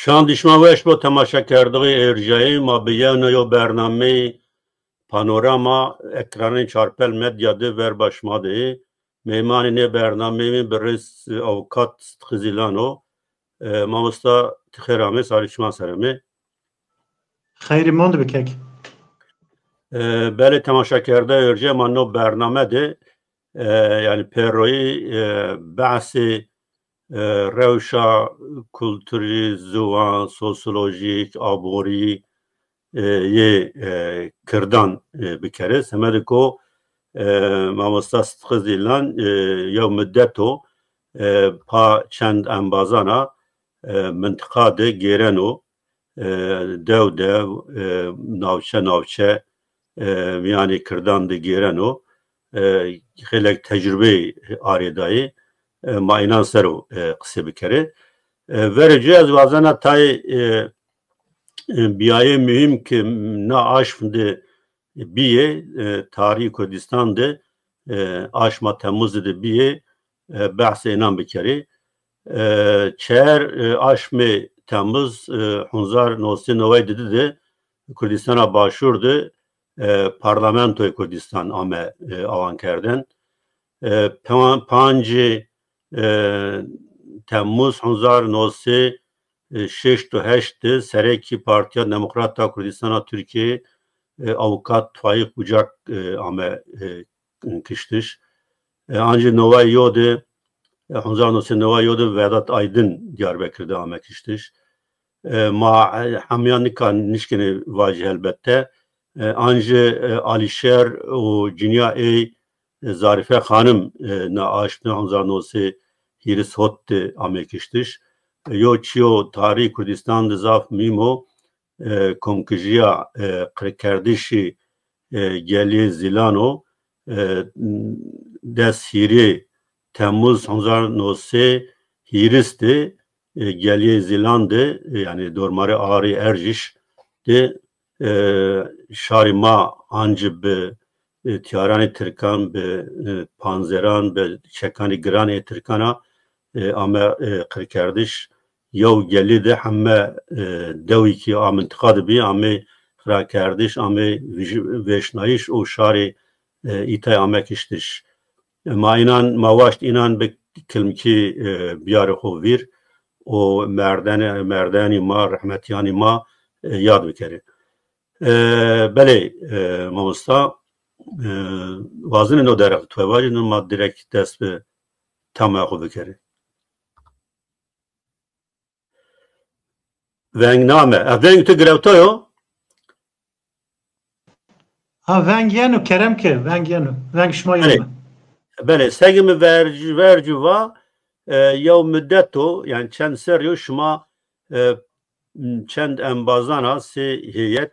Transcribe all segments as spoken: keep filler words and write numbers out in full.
Şan dişma weş bo temaşekerdoxê êrcayî, ma bi yewna yo bernameyî Panorama ekranê Çarpel Medya de verba şima de yê. Mêmanê nê bernameyî mi birêz avukat Sidqi Zîlan o. E, mamosta ti xêr amê, sarê şima ser amê. Xeyrî mond bi kek. E, belê temaşekerdoxê êrcayî, ma no bername de, e, yanî pêroyî, e, behsê, e, rewşa kulturî, ziwan, sosyolojîk, aborî, e, yê, e, kirdan, e, bikerê. Semedê ko, e, mamosta Sidqi Zîlan, e, yew mudet o, e, pa çend embazan a, e, mintiqa de gêreno, e, dew dew, e, navçe navçe, e, mîyanê kirdan de gêreno, e, xeylek tecrubeyî arê dayê, e, ma înan ser o, e, qisê bikerê. E, verê cû ez wazena tayê, e, e, bîyayê muhîm ke na aşm de bîyê, e, tarîxê Kurdîstan de, e, aşma Temmuzî de bîyê, e, behsê înan bikerê. E, çer, e, aşmê Temmuz, e, hezar newsê neway didi de Kurdîstana Başûr de, e, Parlamentoyê Kurdîstan ame, e, awankerden. E, pan-, pancê, e, Temmuz hezar newsê şeşt û heşt de serekî Partîya Demokrat a Kurdîstana Tirkîyeyê, e, avukat Faîq Bucak, e, ame, e, kiştiş. E, ancî neway yo de, e, hezar newsê neway yo de Vedat Aydın Diyarbekir de ame kiştiş. E, ma, e, hemîya nika nişkenê vajî helbette. E, ancî, e, Alîşer û cinîya ey, e, Zarife Xanim, e, na aşm de hezar newsê hîris hot de ame kiştiş. E, yo çîyo tarîxê Kurdîstan de zaf muhîm o, e, komkijîya, e, qirkerdişî, e, Gelîyê Zîlan o, e, des hîrê Temmuz hezar newsê hîris de, e, Gelîyê Zîlan de, e, yanî dormarê Arê Ercîş de, e, şarê ma ancî bi, e, tîyaranê tirkan, bi, e, panzeran, bi çekanê giran ê tirkan a, e, ame, e, qirkerdiş. Yew gelî de heme, e, dewî kî a mintiqa de bî, amê xirakerdiş, amê vij-, vêşnayîş û şarê, e, îtay ame kiştiş. E, ma înan, ma waşt înan bi kilmkî, e, biyarê xo vîr û merdenê, merdenî ma, rehmetîyanî ma, e, yad bikerê. E, belê, e, mamosta, e, wazenê no derheq tu vajî, no ma direkt dest bi tamaya xo bikerê. Veng name. E, veng tu girewta yo? Ha, veng yeno, kerem ke, veng yeno. Veng şima yeno. Belê. Belê, segi mi vercî, vercî va, e, yew mudet o, yanî çend serrî yo şima, e, çend embazan a, sê heyet,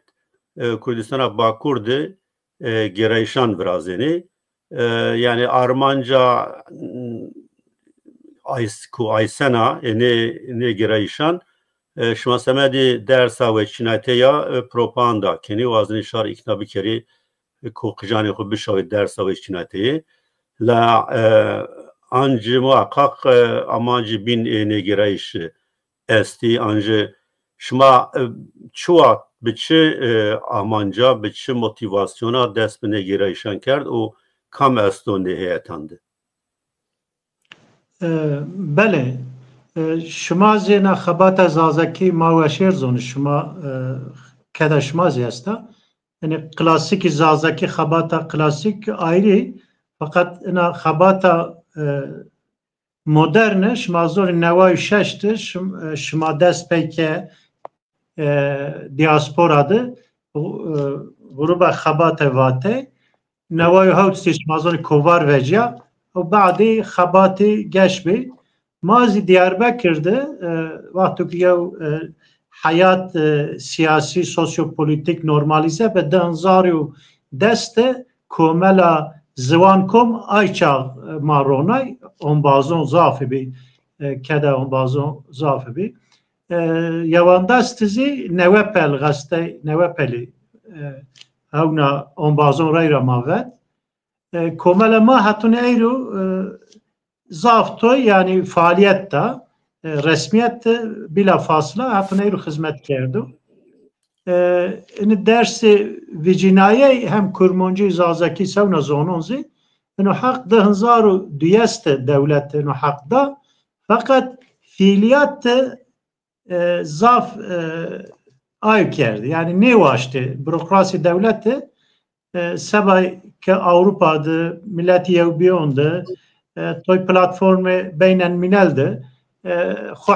e, Kurdîstana Bakur de, e, gêrayîşan virazenê. E, yanî armanca, m, Ays-, ku Aysena, e, nê, nê gêrayîşan, e, şima semedê dersa weçînayîte ya, e, propaganda kenê, wazenê şar îkna bikerê, e, ku qijanê xo bişawê dersa weçînayîteyê. La, e, ancî muhaqqaq, e, amancî bîn ê nê gêrayîşî estî, ancî şima, e, çi wext, bi çi, e, amanca, bi çi motîvasyona dest bi nê gêrayîşan kerd û kam esto nê heyetan de? E, belê. E, şima zî na xebata zazakî ma weşêr zonî, şima, e, keda şima zî esta. Yanî klasîkî zazakî, xebata klasîk ayrî, feqet ina xebata, e, moderne, şima zonî neway û şeş de şim-, e, şima dest peyke, e, diaspora de, e, gruba xebate vate, neway û hewt de şima zonî kovar vecîya, û badî xebatî geş bî. Ma zî Diyarbekir de, e, wexto ke yew, e, heyat, e, sîyasî, sosyopolitîk normalîze bi, di hezar û des de komela Ziwan Kom ay çax, e, ma ronay, ombazon zafî bî, e, keda ombazon zafî bî. E, Yewandest zî Newepel, gazete Newepelî, e, hewna ombazon reyra ma vet. E, komela ma hetanî eyro, e, zaf toy, yanî faalîyet da. e, resmîyet de bîla fasla hetanî êro xizmet kerdo. E, ini dersê vîcînayey hem kurmancî, zazakî, sewna zonon zî, ino heq di hezar û duyes de dewlet ino heq da, feqet fîîlîyat de, e, zaf, e, ay kerdî. Yanî nêwaştê burokrasî dewlet de, e, seba ke Ewropa de, Miletî Yewbîyon de, e, toy platformê beynelmînel de, e, xo,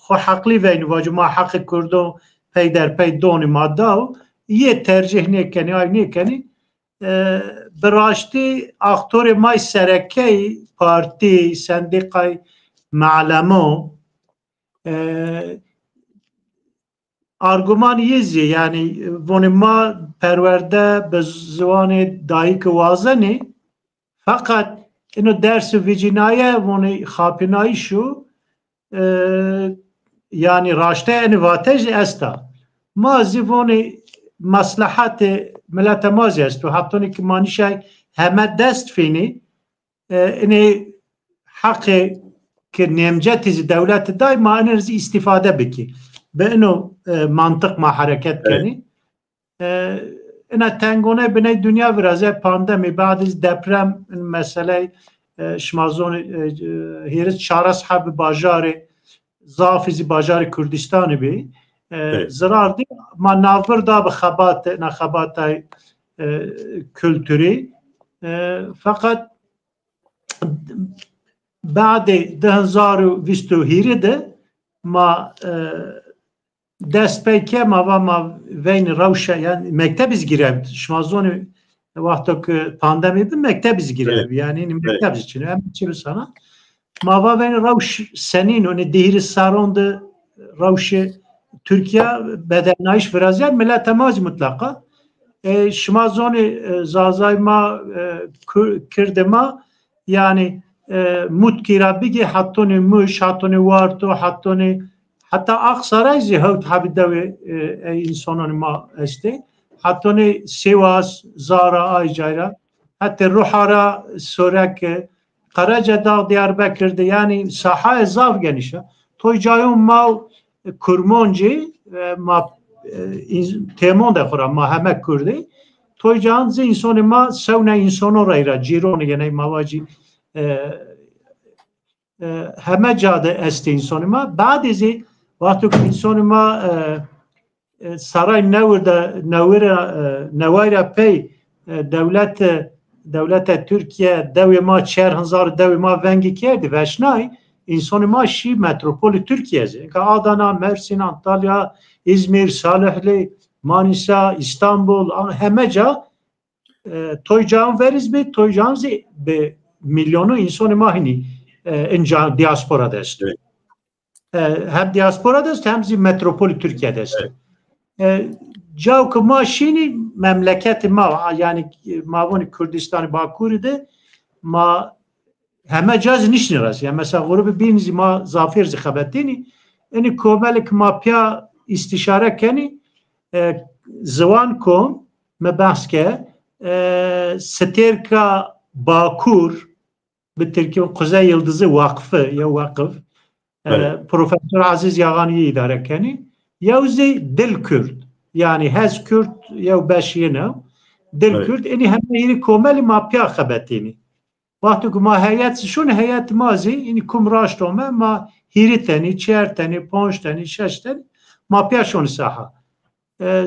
xo heqlî veynî, vacî ma heqê Kurdo peyderpey donî ma daw, yê tercîh nêkenî, ay nêkenî. E, bi raştî aktorê may serekey partî, sendîkay melemon, e, arguman yê zî, yanî vonê ma perwerde bi ziwanê dayîke wazenê, feqet ino ders û vîcînaye vonê xapînayîş o, e, yanî raştê enê vate zî esta. Ma zî vonê meslehetê milete ma zî esto. Hetonî ki ma nîşay heme dest fînî, e, inê heqê ki nêmcetî zî dewlete day, ma ine zî îstîfade bikî. Bi ino, e, mantiq ma hereket kenî. E, ina tengone biney dinya virazê, pandemî, badî zî deprem, in meseley, e, şima zonî, e, e, hîris çares hebî bajarê, zafî zî bajarê Kurdistanî bî. E, zirar dî, ma navbir da bi xebat, ina xebatay, e, kulturî. E, feqet badê di hezar û vîst û hîrê de ma, e, dest pey ke ma va ma veynî rewşe, yanî mekteb iz girewt. Şima zonî wexto ke pandemî bi, mekteb iz girewt. Yanî mekteb iz çin. Em çi bisana? Ma va veynî rewş senîn o, nê di hîrê serron de rewşê Tirkîya bedelnayîş virazîya, mileta ma zî mutlaqa. E, şima zonî, e, zazay ma, e, Kur-, kirdê ma, yanî, e, Mutkî ra bigî, hetonî Muş, hetonî Warto, hetonî heta Aksaray zî hewt hebî dewê, e, ey însanonî ma estê. Hetonî Sîwas, Zara, ay cay ra. Hetê Ruha ra Soreke, Qerecedağ, Diyarbekir de, yanî sahayê zaf genîş a. Toy cayon ma, e, Kurmancî, e, ma, e, ins-, têmon de xo ra ma heme Kurdî. Toy cayon zî însonê ma sewna însano rey ra, cîronê yeney ma vacî, e, e, heme ca de estê însonê ma. Badê zî wexto ke însonê ma, e, e, saray newir de, newir ra, e, neway ra pey, e, dewlete, dewlete Tirkîye dewê ma, çer hezar dewê ma vengî kerdî, veşnay, însonê ma şî metropolê Tirkîye zî. Nika Adana, Mersîn, Antalya, Îzmîr, Salihli, Manîsa, Îstanbul, a-, heme ca, e, toy cayon verî zî bî, toy cayon zî bi mîlyonu însonê ma hînî, e, inca diaspora de esto. E, hem diaspora de esto, hem zî metropolê Tirkîye de esto. E, cayo ke ma şînî memleketê ma, a, yanî, e, ma vonî Kurdistanê Bakurî de ma heme ca zî nişnî resî. Yanî mesela grûbê bîn zî ma zafêr zî xebetînî. Inî komelê ke ma pîya îstîşare kenî, e, Ziwan Kom, mi behs ke, e, Sitêrka Bakur, bi tirkî Kuzey Yıldızı Vakfı, yew weqif, e, Profesor Aziz Yağan yî îdare kenî. Yew zî Dil Kurd, yanî Hez Kurd yew beş yin o. Dil Kurd, inî heme hîrî komelî ma pîya xebetînî. Wexto ke ma heyet zî şonî, heyet ma zî, inî kum raşt ome, ma hîrî tenî, çer tenî, panc tenî, şeş tenî, ma pîya şonî saha. E,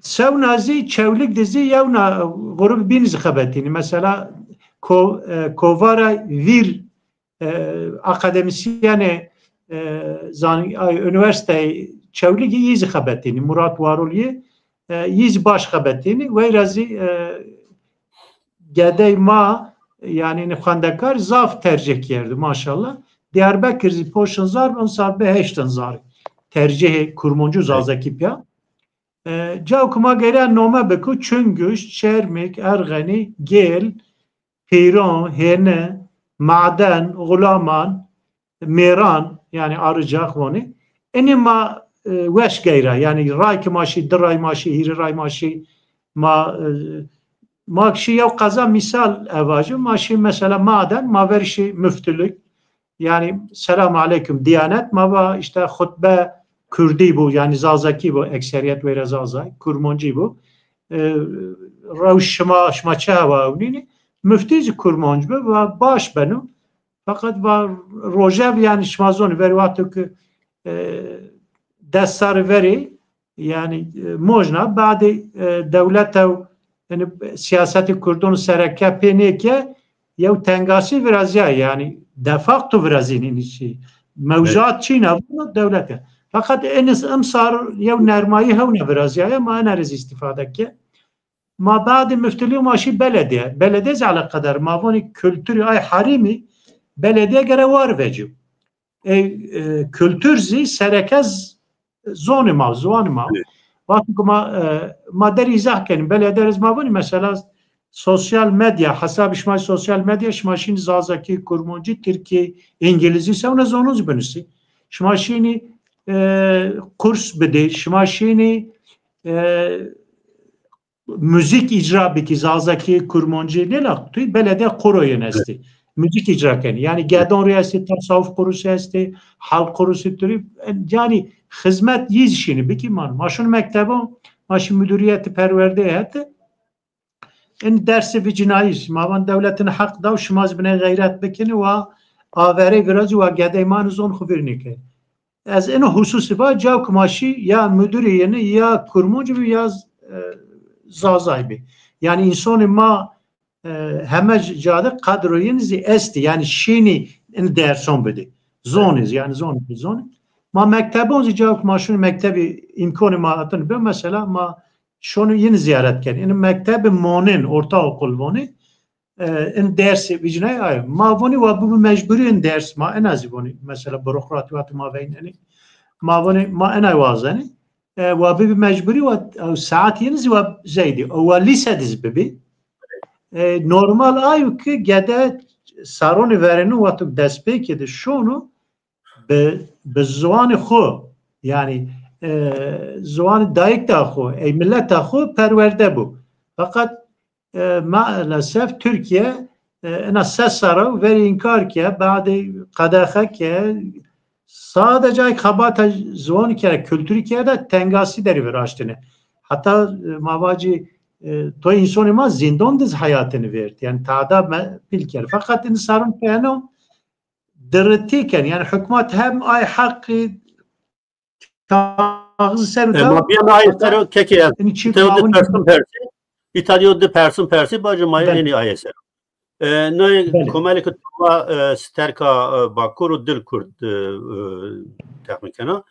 sewna zî Çewlîg de zî yewna grûbê bîn zî xebetînî. Mesela ko-, e, kovara Vîr, e, akademîsyenê, e, zan-, ay, unîversîteyê Çewlîgî yî zî xebetînî. Murat Varol yî, e, yî zî baş xebetînî. Weyra zî, e, gedey ma, yanî, înî xwendekar zaf tercîh kerdî, maşallah. Diyarbekir zî ponc hezar, onsar bi heşt hezar tercîhê kurmancî û zazakî pîya. E, cayo ke ma gerîya nome biko, Çunguş, Çermik, Erxenî, Gêl, Pîron, Hêni, Maden, Xulaman, Mêran, yanî Arıcak vonî. Inî ma, e, weş geyra, yanî ray ke ma şî, di ray ma şî, hîrê ray ma şî, ma, e, ma ke şî yew qeza mîsal e vajî, ma şî mesela Maden, ma verî şî Muftuluk, yanî selam aleykum Diyanet, ma va îşte xutbe kurdî bû, yanî zazakî bû, ekserîyet wêre zazay, kurmancî bû. E, rewş şima, şima çi hewa ewnînî? Muftî zî kurmanc bi, va baş beno. Feqet va rojev, yanî şima zonî verî wexto ke, e, des serrî verî, yanî, e, mojna, badê, e, dewlete û, yanî, siyasetê Kurdon sereke pê nêke, yew tengasî virazîyayî, yanî de facto virazînî nîşî. Mewzuat çîna, vano dewlete. Feqet enis imsar yew nermayî hewna virazîyaya, ma ena rê zî îstîfade ke. Ma badê miftilîyo ma şî beledîye. Beledîye zî eleqedar. Ma vonî kulturî ay herêmî beledîye gere war vecîyo. E, e, kultur zî sereke z-, zonê ma, ziwanê ma. Evet. Wexto ke ma, e, ma derî îzah kenî, beledîye rê zî ma vonî mesela sosyal medya, hesabê şima sosyal medya, şima şînî zazakî, kurmancî, tirkî, îngilîzî, sewna zonon zî binusî. Şima şînî, e, kurs bidê, şima şînî, e, muzîk îcra bikî, zazakî, kurmancî, nêna tu beledîye koro yin estî. Muzîk îcra kenî. Yanî gedon rê estî, tasawuf kurusî estî, halk kurusî tu rê, yanî xizmet yî zî şînî bikî ma. Ma şûn mektebon, ma şî mudurîyetê perwerdeyî hetê. In dersê vicinayîş, ma van dewletin heq daw, şima zî biney xeyret bikinî wa averey virazî wa gedey ma zon xwu vîr nêkey. Ez ino hususî va, caw ke ma şî ya mudirî yeni, ya kurmunc bi, ya, e, zazay bi. Yanî însonê ma, e, heme cade qedro yin zî estî. Yanî şînî in derson bidî. Zonî zî, yanî zonî bi zonî. Ma mektebon zî, caw ke ma şûnî mektebî, îmkonê ma hatin bi, mesela ma şonî yin zîyaret kenî. Yanî mektebî monin, ortaokul vonî, e, in dersî vîcnay ay. Ma vonî wa bibi mecburî in ders, ma ena zî vonî. Mesela burokratî wextî ma veynenî. Ma vonî ma ena wazenî. E, wa bibi mecburî wa, ew saet yin zî wa zeydî. O wa lîse de zî bibî. E, normal ayo ke gede saronê verênû wexto destpêkê de şono bi, bi ziwanê xwu, yanî, e, ziwanê dayikda xwu, ey mileta xwu perwerde bû. Feqet e, maalesef Tirkîye, e, ena ses serra verî înkar ke, badê qedexe ke, sadece ay xebata ziwanî ke, kulturî ke de tengasî derî viraştine. Heta, e, ma vacî, e, to însonê ma zîndon de zî heyatini vêrd. Yanî tada me pîl kerd. Feqet in saron peyeno diritî ken. Yanî hukmat hem ay heqî kaxizî ser o. E, ma bîyeme ayê ser o, kekê ez. Îta yo di persun persî. Îta yo di persun persî, bacê ma yê, belê, ênî ayê ser o. E, noyê, belê, komelê ke to va, e, sterka, e, Bakur û dil kurd, e, e, texmîn kena.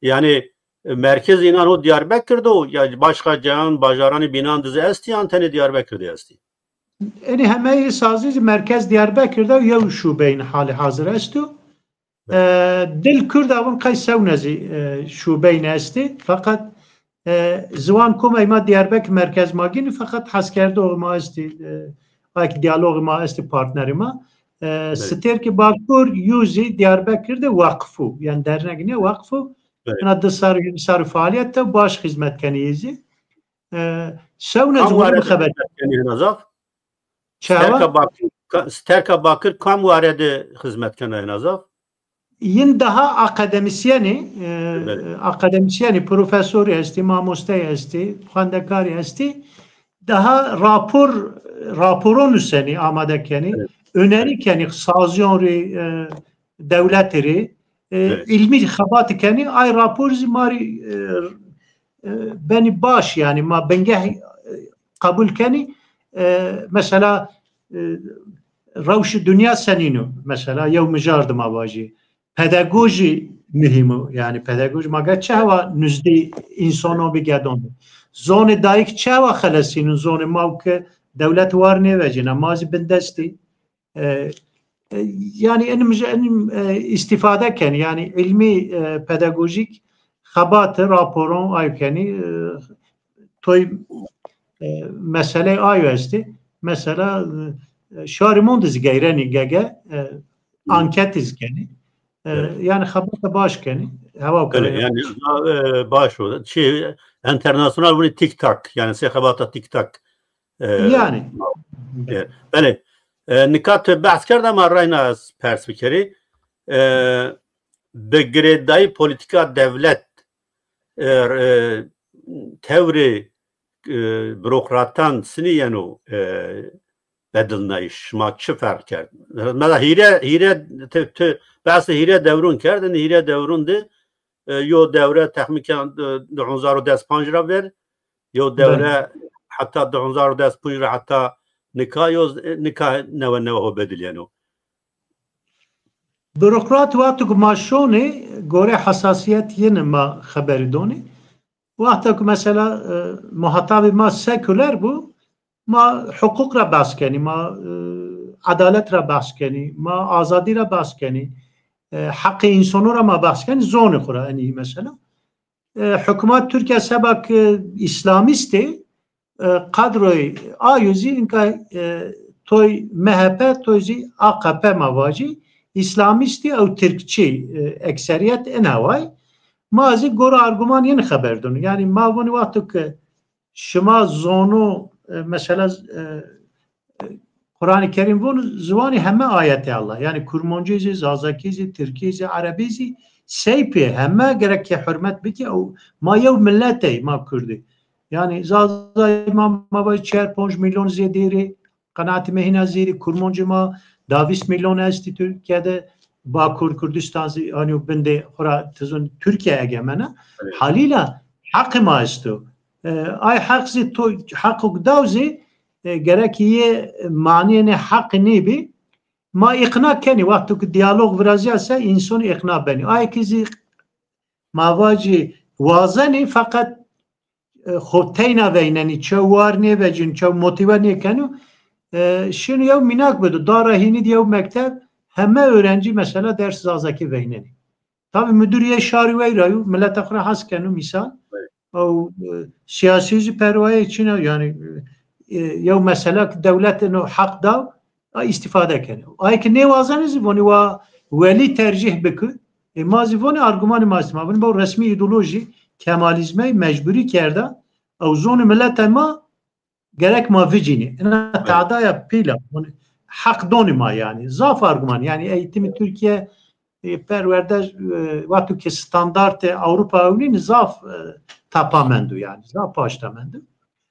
Yanî, e, merkez înan o Diyarbekir de o, ya başka cayan, bajaranê bînan de zî estî, yan tenê Diyarbekir de estî? Ênî hemeyî sazî zî merkez Diyarbekir de yew şubeyin halî hazir esto. E, dil kurd avin qey sewne zî, e, şubeyn estî. Feqet, e, ziwan komey ma Diyarbekir merkez ma gînî, feqet heskerdoxê ma estî, e, ay ke diyaloxê ma estî, partnerê ma. E, belê. Stêrkê Bakur yû zî Diyarbekir de weqf o. Yanî dernek nê, weqf o. Belê. Ina di serr, hîrê serr faalîyet de baş xizmet kenî yê zî. E, sewne zî ware xeber kenî hina zaf. Çawa? Sterka Bakir, ka-, Sterka Bakir kam ware de xizmet kena hina zaf? Yin daha akademisyenî, e, belê, akademisyenî, profesorî estî, mamosteyî estî, xwendekarî estî. Daha rapor, raporon nusenî, amade kenî, evet, önerî, evet, kenî, sazîyon rê, e, dewletî rê, e, evet, îlmî xebatî kenî, ay rapor zî ma rê, e, e, benî baş, yanî ma bingeh, e, qebul kenî. E, mesela, e, rewşê dinya senîn o? Mesela yew mijar de ma vajî. Pedagojî muhîm o. Yanî pedagojî ma ga çi hewa nuzdî însono bi gedon bi. Zonê dayik çi hewa xelesînin zonê ma ke dewlet war nêvecîna. Ma zî bindestî. E, e, yanî in, in, e, îstîfade kenî, yanî îlmî, e, pedagojîk xebati, raporon ay kenî, e, toy, e, meseley ayo estî. Mesela, e, şarî mon de zî geyrenî gege, e, anketî zî kenî. E, evet, yanî xebata baş kenî. Hewa, öyle kenî. Yanî, e, baş o. Şey, enternasyonal vurî tik tak. Yanî sê xebata tik tak. E, yanî. E, belê. E, nika tu behs kerda ma reyna ez pers bikerî. e, bi girêdayî polîtîka dewlet, e, e, tewrê, e, burokratan sinî yeno, e, bedilnayîş? Şima çi ferq kerd? Mesela hîre, hîre, ti, ti behsê hîre dewrûn kerd, in hîre dewrûn de, e, yo dewre texmîn ken, e, di hezar û des panc ra ver, yo dewre heta di hezar û des panc ra heta nika, yo, e, nika newe newe ho bedilîyeno. Burokrat wexto ku ma şonê, gorê hesasîyet yeni ma xeberî donî. Wexto ku mesela, e, muhatabê ma sekuler bû, ma huqûq ra behs kenî, ma, e, edalet ra behs kenî, ma azadî ra behs kenî, e, heqê însono ra ma behs kenî, zonê xwu ra enî mesela. E, hukmat Tirkîya seba ki îslamîst ê, e, kadroyê ayo zî inka, e, toy M H P, toy zî A K P ma vajî, îslamîstî ew tirkçî, e, ekserîyet ina way. Ma zî gora arguman yeni xeber dûn. Yanî ma vonî wexto ki şima zono, e, mesela, e, e, Quranê Kerîm von ziwanî heme ayetê Allah. Yanî kurmancî zî, zazakî zî, tirkî zî, erebî zî, sey pê heme gerek ke hurmet bikî. Ew, ma yew millet ey, ma kurdî. Yanî zazayî ma, ma vay çar ponc milyon zêdî rê, qenaetê mi hîna zêdî, kurmancî ma da vîst milyon estî Tirkîye de, Bakur Kurdistan zî, hanî bindê xwu ra tizon Tirkîye egemena. Halîla heqê ma esto. E, ay heq zî to, heqo daw zî, e, gerek yê manîyê nê heqî nêbî. Ma îqna kenî, wexto ki diyalog virazîya se, înson îqna benî. Ay ki zî ma vacî wazenî feqet, e, xo teyna veynenî, çew war nêvecîn, çew motîve nêkenû. E, şinû yew mînak bido, dara hînî di yew mekteb, heme öğrenci mesela ders zazakî veynenî. Tabî mudirîyê şarî wey ra yo, mileta xwu ra hes keno mîsal. Ew, e, sîyasî zî perwayê çin a, yanî, e, yew mesela ki dewlet ino heq da, a îstîfade keno. Ay ki nêwazenê zî vonî wa welî tercîh biki. E, ma zî vonî argumanê ma estî. Ma vonî bo resmî îdeolojî, kemalizmey mecburî kerda. Ew zonê mileta ma gerek ma vicînî. Ina tadaya pîl a. Heq donî ma yanî. Zaf arguman. Yanî eğitimî Tirkîye, e, perwerde, e, wexto ke standartê Ewropa ewnîn zaf, e, tapa mendo yanî. Zaf paşta mendo.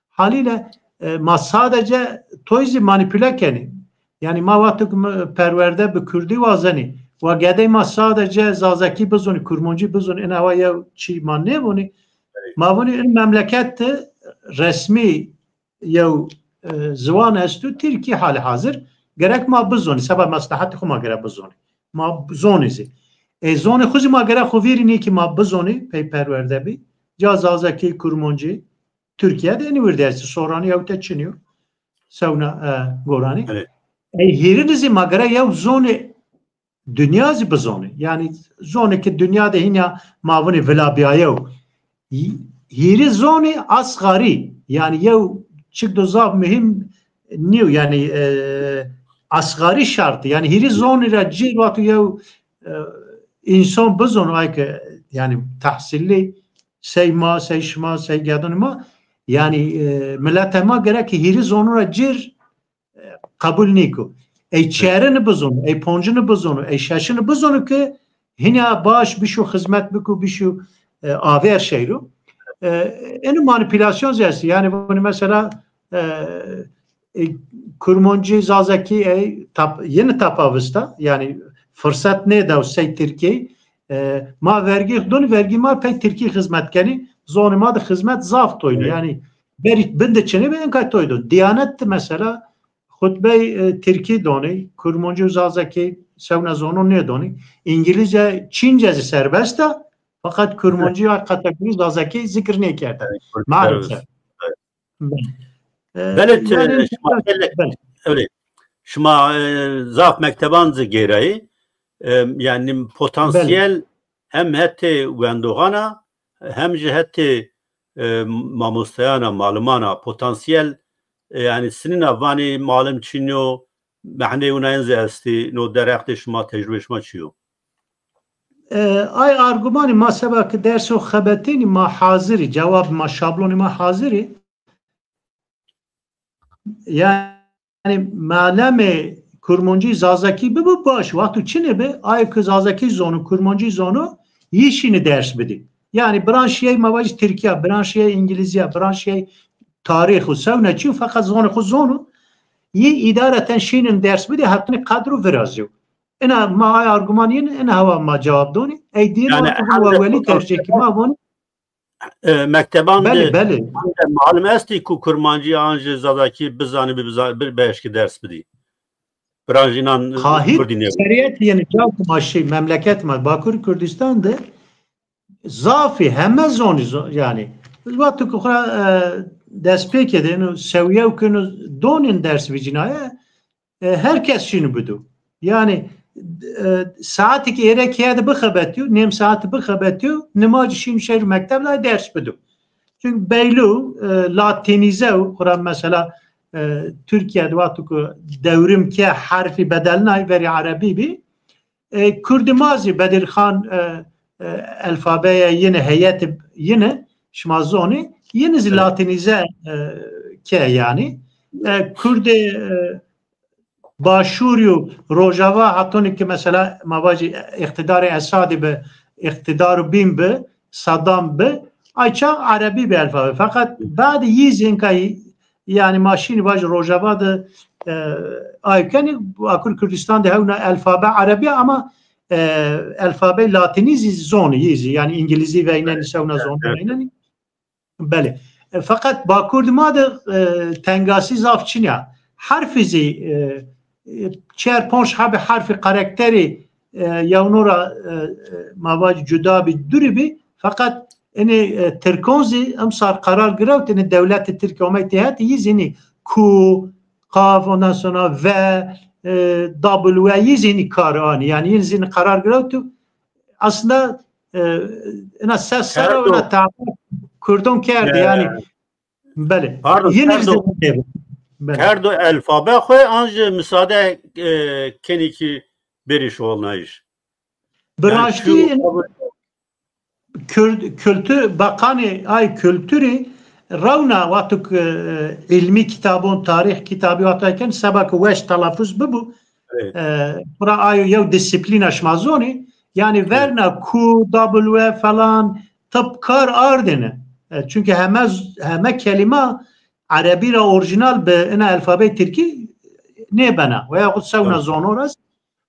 Halîle, e, ma sadece toy zî manîpule kenî. Yanî ma wexto ke mi perwerde bi kurdî wazenî, wa gedey ma sadece zazakî bizonî, kurmancî bizonî, ina wa yew çî ma nêvonî. Ma vonî in memleket de resmî yew, e, ziwan esto, tirkî hali hazir. Gerek ma bizonî, seba meslehetê xwu ma gerek bizonî. Ma zonî zî. E, zonê xwu zî ma gerek xwu vîrî nî ki ma bizonî, pey perwerde bî. Ca zazakî, kurmancî, Tirkîye de enî wirdî estî. Soranî ewte çinî yo. Sewna, e, goranî. Ey hîrîni zî ma gerek yew zonê dinya zî bizonî. Yanî zonê ki dinya de hîna ma vinî vilabîyayew. Hî-, hîrî zonî asgarî. Yanî yew çik do zaf muhîm nîyo. Yanî, e, asgarî şart. Yanî hîrî zonî ra cîr wexto yew, e, însan bizon ay ki yanî tehsîllî sey ma, sey şima, sey gedonê ma. Yanî, e, milete ma gerek ki hîrî zonon ra cîr, e, qebul nîko. Ey çerini bizon, ey poncini bizon, ey şeşini bizon ki hîna baş bişo xizmet biko, bişo, e, avêr şeyro. E, enî manîpulasyon zî estî. Yanî bunî mesela, e, e, kurmancî, zazakî, ey tap-, yeni tapa vista. Yanî fırsat nêdaw sey tirkî. E, ma vergî donî, vergî ma pey tirkî xizmet kenî. Zonê ma de xizmet zaf toynî. Yanî berî bin de çinê be, enka toy do. Diyanet de mesela xutbey, e, tirkî donî, kurmancî û zazakî sewna zonon nêdonî. Îngilîzce, çînce zî serbest a, feqet kurmancî ya kategorî zazakî zikir nêkerda. Maalesef. Belê, e, belê, yanî, e, şima, belê, belê. Öyle. Şima, e, zaf mekteban zî gêrayî. E, yanî potansiyel hem hetê wendoxan a, hem jî hetê, e, mamosteyan a, maliman a, potansiyel, e, yanî sinîna vanî malim çin o, mehnê wina yin zî estî, no derheqê şima, tecrubê şima çi yo? E, ay argumanî ma seba ki derso xebetînî ma hazirî, cewab ma, şablonî ma hazirî. Yanî malemê Kurmancî, Zazakî bibo baş. Wexto çinê bi, ayo ke Zazakî zono, Kurmancî zono, yî şîni ders bidî. Yanî branşîyey ma vajî Tirkîya, branşîyey Îngilîzîya, branşîyey tarîx û sewna çî, feqet zonê xo zono. Yî îdareten şînin ders bidî, hetanî qedro virazîyo. Ina ma ay argüman yin, ina hewa ma cewab donî. Ey dîn Yani wexto hende welî tercih ki ma vonî. E, mekteban Belê, de, belê. Hende malim estî ku Kurmancî an jî Zazakî bizanî, bi biza-, bir beşkî ders bidî. Biranjînan Qahîr Kurdî nêbo. Seriyet yeni ca ku ma şî, memleket ma, Bakur Kurdistan de zafî heme zonî zo-, yanî. Wexto ku xura, e, dest pê kedi, ino sewiye û kino donên ders vicînaye, e, her kes şînî bido. Yanî, e, saetêk êrek heye de bixebetîyo, nêm saetî bixebetîyo, nimacî şînî şêrî mekteb la ders bido. Çünkü beylo, e, latînîze û xura mesela, e, Türkiye de wexto ku devrim ke herfî bedelnay verî erebî bî, e, Kurdî ma zî Bedirxan, e, e, elfabeye yine heyeti yine, şima zonî, yine zî Evet. latînîze, e, ke yanî. E, Kurdî, e, Başûrî û Rojava hetanî ki mesela ma vajî îqtîdarê Esadî bi, îqtîdar û bîn bi, Saddam bi, ay çax erebî bi elfabe. Feqet badî yî zî inka, yanî ma şînî vajî Rojava de, e, ay kenî, Bakur Kurdistan de hewna elfabe erebî ama, e, elfabe latînî zî zonî yî zî, yanî îngilîzî veynenî, sewna zonî veynenî. Belê. E, feqet Bakur de ma de, e, tengasî zaf çin ya. Herfî zî, e, e, çer ponc hebî herfî karakterî, e, yewno ra, e, e, ma vajî cuda bî, durî bî. Feqet enê, e, Tirkon zî emsar qerar girewt, enê dewletê Tirkî omey têhet, yî zî enî ku, qaf, ondan sonra ve, e, W, yî zî enî kar anî. Yanî yî zî enî qerar girewt û aslında, e, ina ses serra Kerdo. ina tabi Kurdon kerde, E, yanî. Belê. Pardon, Yine kerdo. Belê. Kerdo elfabe xwe an jî misade, e, kenî ki berî şolnayîş. Bi Yani raştî şu Kürt, kültür, bakanê ay kültürî rewna wexto ke, e, îlmî kitabon, tarîx kitabî wexto ken seba ke weş telafuz bibu, Evet. e, bira ayo yew disiplîna şima zonî. Yanî Evet. verna ku, W falan, tıp kar ardêne. E, çünkü heme, heme kelîma erebî ra orîjînal bi ina elfabeyê tirkî nêbena. Veya xud sewna Evet. zono ra.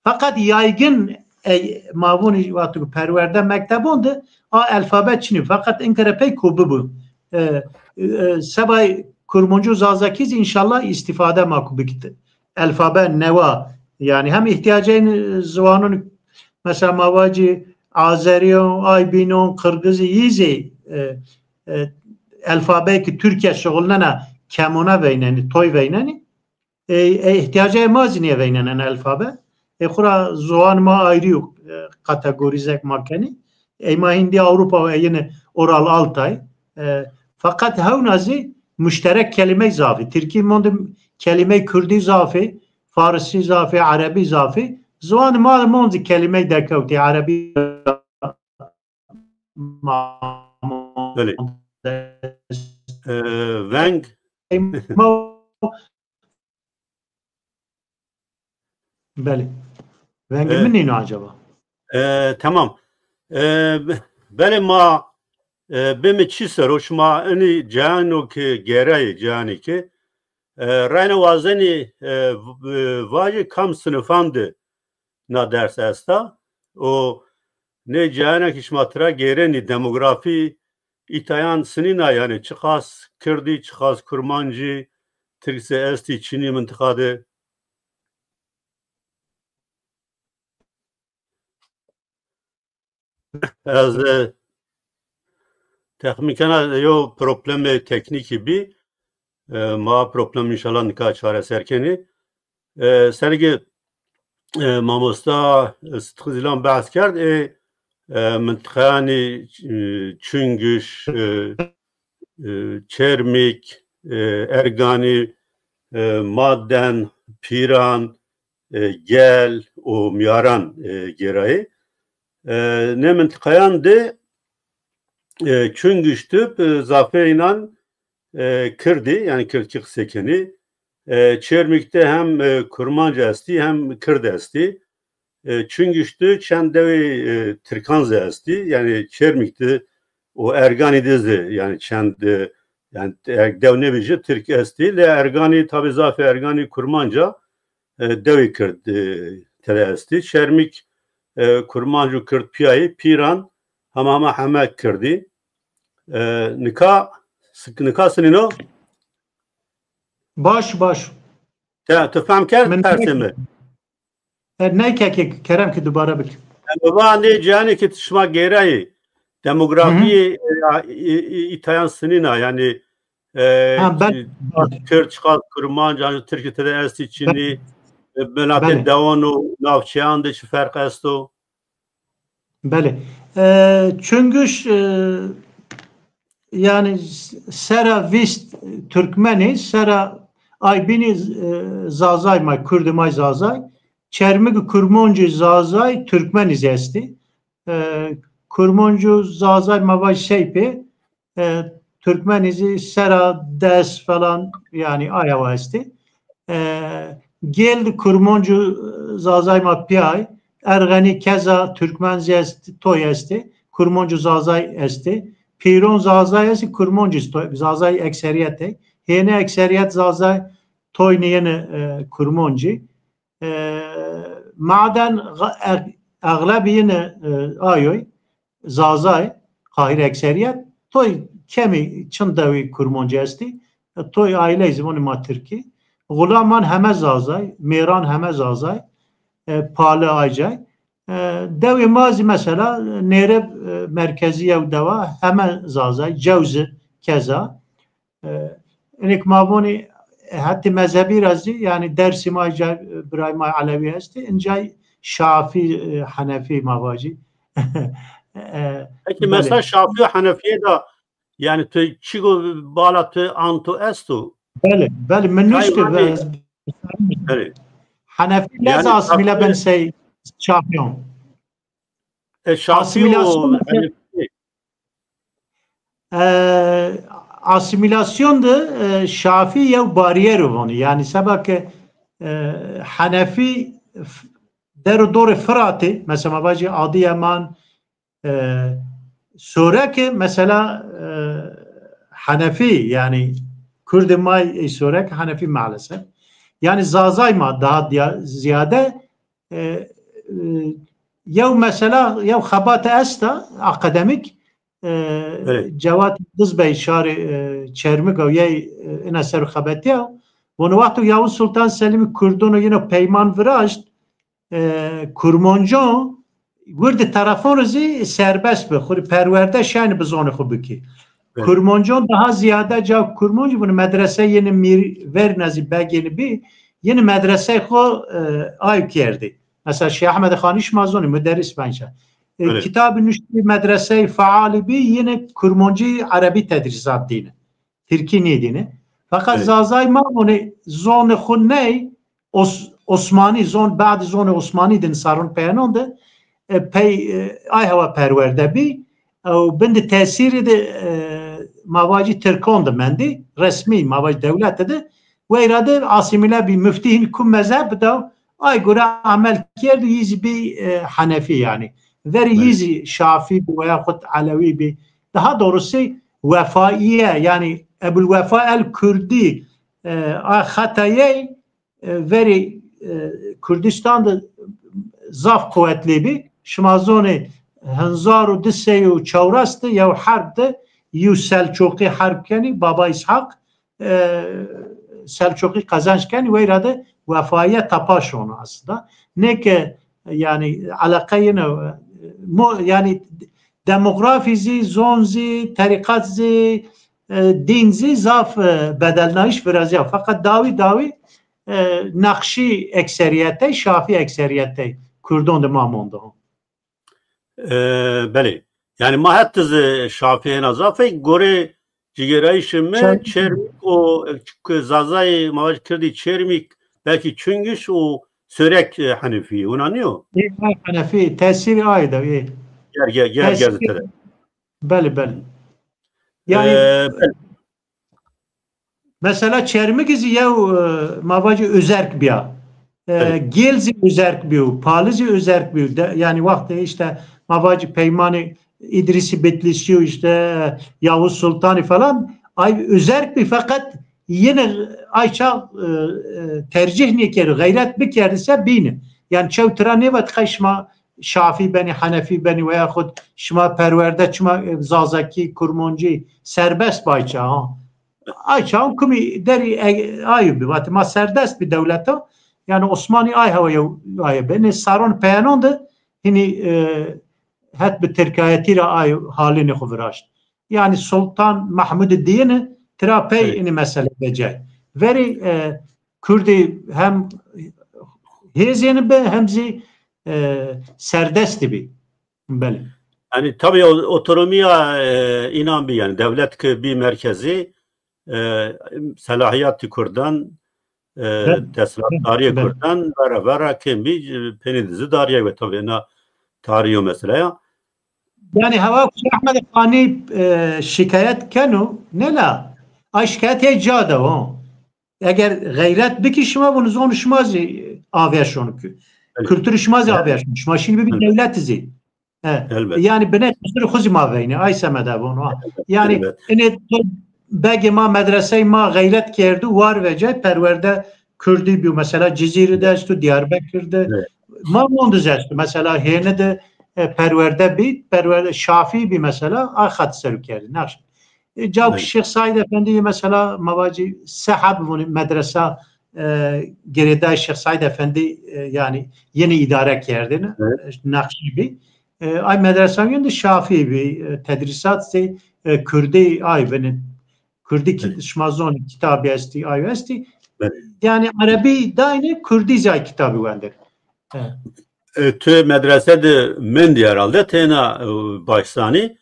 Feqet yaygın, e, ma vûnî wexto ke perwerde mektebon de a elfabe çinî. Feqet inkere pey ku bibu. E, e, sebay Kurmancî û Zazakî zî înşallah îstîfade ma ku bikit. Elfabe newa. Yanî hem îhtîyaceyên ziwanon, mesela ma vacî Azerîyon, Aybînon, Qirgizî yî zî, e, e, elfabeyê ki Tirkîye şixulnena kemona veynenî, toy veynenî. E, e, îhtîyacê ma zî nêveynenen elfabe. E, xura ziwan ma ayrî yo, e, kategorîzek ma kenî. Ey ma hindî Ewropa û ey yine Oral Altay. E, feqet hewna zî muşterek kelîmey zafî. Tirkî mon de kelîmey kurdî zafî, farisî zafî, erebî zafî. Ziwan ma de mon zî kelîmey dekewtî, erebî ma Belê. E, veng. Belê. Vengê E, min nîno acaba? E, tamam. E, be-, belê ma, e, bimî çi ser o, şima inî cayano ke gêrayî, cayanî ke, e, reyna wazenî, e, v-, e, vajî kam sinifan de na ders esta û nê cayana ki şima tira gêrenî demografî îtayan sinîna, yanî çiqas kirdî, çiqas kurmancî, tirkse estî, çinî mintiqa de? Ez, e, texmîn kena yew problemê teknîkî bî. E, ma problem înşallah nika çareser kenî. E, sergê, e, mamosta Sidqi Zîlan behs kerd, ê, e, mintiqeyanî, e, Çungiş, e, e, Çermîk, e, Erganî, e, Maden, Pîran, e, Gel û Mîyaran, e, gêrayî. E, nê mintiqeyan de, e, Çungiş de, e, zafê înan, e, kirdî, yanî kirdkî qisey kenî. E, Çêrmîg de hem, e, Kurmanc estî hem Kird estî. E, Çingîş de çend dewê, e, Tirkan zî estî. Yanî Çêrmîg de û Erganî de zî yanî çend, e, yanî e, dew nêbêje Tirk estî. Lê Erganî tabî zafê Erganî Kurmanc a, e, dewê Kird, e, tede estî. Çêrmîg, e, Kurmanc û Kird pîyayî, Pîran hema hema heme Kirdî. E, nika, nika sinîno? Baş, baş. Te, tu fehm kerd persê mi? E, ney kekê, kerem ki dubare bik. E, baba, nê cihanê ki şima gêrayî, demografiyê, e, î-, î-, îtayan sinîna, yanî, e, Ha, ben- Kird, çiqas Kurmanc, ancî Tirkî tede estî, çinî, e, binatê dewan û navçeyan de çi ferq esto? Belê. E, Çingîş, e, yanî s-, sera vîst Turkmenî, sera ay bînî, e, Zazay ma, Kurdî may Zazay. Çermig û Kurmoncî Zazay, Turkmenî zî estî. E, Kurmoncî Zazay ma vaj sey pê. E, Turkmenî zî sera des falan, yanî aya wa estî. E, Gêl de Kurmoncî Zazay ma pîyay, Erxenî keza Turkmen zî estî, toy estî, Kurmoncî Zazay estî. Pîron Zazay estî, Kurmoncî toy, Zazay ekserîyet ey. Hêne ekserîyet Zazay toy nîyene, e, Kurmoncî. E, maden ga-, e-, exleb yine, e, ayoy, Zazay, Qahîre ekserîyet, toy kemî çin dewî Kurmoncî estî, e, toy aîley ziwanî ma Tirkî. Xulaman heme Zazay, mêran heme Zazay, e, pale aycay. E, dewê ma zî mesela Nêrib, e, merkezî yew dewa, heme Zazay, Cewzi keza. E, inik ma vonî, e, hetê mezhebî ra zî, yanî Dersîm ay ca, e, birayê ma Elewî estî, incay Şafî, e, Henefî ma vajî. E, Peki belê. Mesela Şafî û Henefîye de, yanî tu çi go bala tu anto esto? Belê, belê, mi nuştî. Belê. Henefî lez asîmîle ben sey Şafîyon. E, Şafî û Henefî. E, asîmîlasyon de, e, Şafî yew barîyer o vonî. Yanî seba ke, e, Henefî f-, der û dorê Firatî, mesela ma vajî Adîyeman, e, Soreke, mesela, e, Henefî, yanî Kurdê ma ey Sorek Henefî maalesef. Yanî Zazay ma daha diya-, zîyade, e, e, yew mesela, yew xebate esta akademîk, e, Cewad Yildiz Bey şarê, e, Çermig o, yey, e, ina ser o xebetîya. Vono wexto Yavuz Sultan Selîmî Kurdon o yeno peyman viraşt, e, Kurmoncon wirdê telefon zî serbest bi, xwu rê perwerde şenî bi zonê xwu bikî. Kurmoncon daha zîyade ca Kurmoncî, vono medrese yeni mîr verna zî begêni bî, yeni medresey xwu, e, ay kerdî. Mesela Şêx Ehmed Xanî şima zonî, muderris benca. E, kitabî nuştî, medresey fealî bî, yine Kurmoncî, Erebî tedrîsat dîne. Tirkî nêdîne. Feqet Zazay ma vonê zonê xwu ney, Os-, Osmanî, zon, badî zonê Osmanî de, nisaron peyenon de, e, pey, e, ay hewa perwerde bî. Ew bin de tesîrî de, e, ma vacî Tirkon de mendî, resmî ma vacî dewlete de. Weyra de asîmîle bî, muftî hîn ku mezheb bida, ay gore amel kerd û yî zî bî, e, Henefî yanî. Verî yî zî Şafî bî veya xut Elewî bî. Daha doğrusu Wefaiye, yanî Ebul Wefa el Kurdî, e, a xetayey, e, verî, e, Kurdistan de zaf quwetlî bî. Şima zonê hezar û di sey û çewres de yew herb de yew Selçuqî herb kenî, Baba Îshak, e, Selçuqî qezenc kenî, weyra de Wefaiye tapa şono aslında. Nê ke, yanî, eleqe yine, e, mo-, yanî, demografî zî, zon zî, terîqat zî, e, dîn zî zaf, e, bedelnayîş virazîya. Feqet dawî dawî, e, neqşî ekserîyetey, Şafî ekserîyetey Kurdon de ma mondo. E, belê. Yanî ma het zî Şafî hêna zaf ey, gorê cigêrayîşê mi Çermik û, e, Zazayê ma vaj kirdî Çermik, belkî Çingîş û Sörek, e, Henefî yê. Wina nîyo? Ê, Henefî, tesîrî ay de, ê. Ger, ger, ger, ger. Tesîrî tere. Belê, belê. Yanî, e, belê. Mesela Çermigî zî yew, e, ma vacî özerk bîya. E, Gêl zî özerk bîyo, Pali zî özerk bîyo. De, yanî wextê îşte ma vacî peymanê Îdrîsî Bitlîsî û îşte Yavuz Sultanî falan, ay özerk bî, feqet yine ay çax, e, e, tercîh nêkerdî, xeyret bikerdî se bîni. Yanî çew tira nêvet qey şima Şafî benî, Henefî benî veya xud şima perwerde çima, e, Zazakî, Kurmancî serbest bi ay çax, ha. Ay çax kumî derî, e, ayo bi. Vatê ma serdest bi dewleta. Yanî Osmanî ay hewa yew aye bi. Nê serran peyanan de hinî, e, het bi tirkayetî ra ay halînê xwu viraşt. Yanî Sultan Mehmudî diyine tira pey inî mesele vecay. Verî, e, Kurdî hem hêzêni bi hem zî, e, serdestî bi. Belê. Yanî tabî o-, otonomîya, e, înan bî, yanî dewlet ki bî merkezî, e, selahîyatî kurdan, e, desthilatdarîyê kurdan vera vera kêm bî, e, penî di zî darîyay ve tabî ena tarî yo mesele ya. Yanî hewa ku Ehmed Xanî, e, şikayet keno, nê la, ay şikayet yay ca de o. Eger xeyret bikî şima, vûn zon şima zî avêr şon ki. Kulturî şima zî avêr şon. Şima şîn bibî dewlet zî. He. Yanî binê qisirê xwu zî ma veynî. Ay semede vûn. Yanî inê to begê ma, medreseyê ma xeyret kerdo, war vecay, perwerde Kurdî bîyo. Mesela Cizîrî de esto, Diyarbekir de. Ma mond zî esto. Mesela hêni de, e, perwerde bî, perwerde Şafî bî mesela, a xet ser o kerdî. Nexş. E, ca ku Şêx Saîd Efendî mesela ma vacî se heb vûnî medresa, e, girêdayê Şêx Saîd Efendî, e, yanî yenî îdare kerdêne, e, Nexşî bî. E, ay medresa yin de Şafî bî, e, tedrîsat zî, e, Kurdî ay vinî. Kurdî ki-, şima zonî kitabî estî, ay estî. Yanî Erebî dayne, Kurdî zî ay kitabî wendenê. E, tu medrese de mendî herhalde têna, e, başzanî.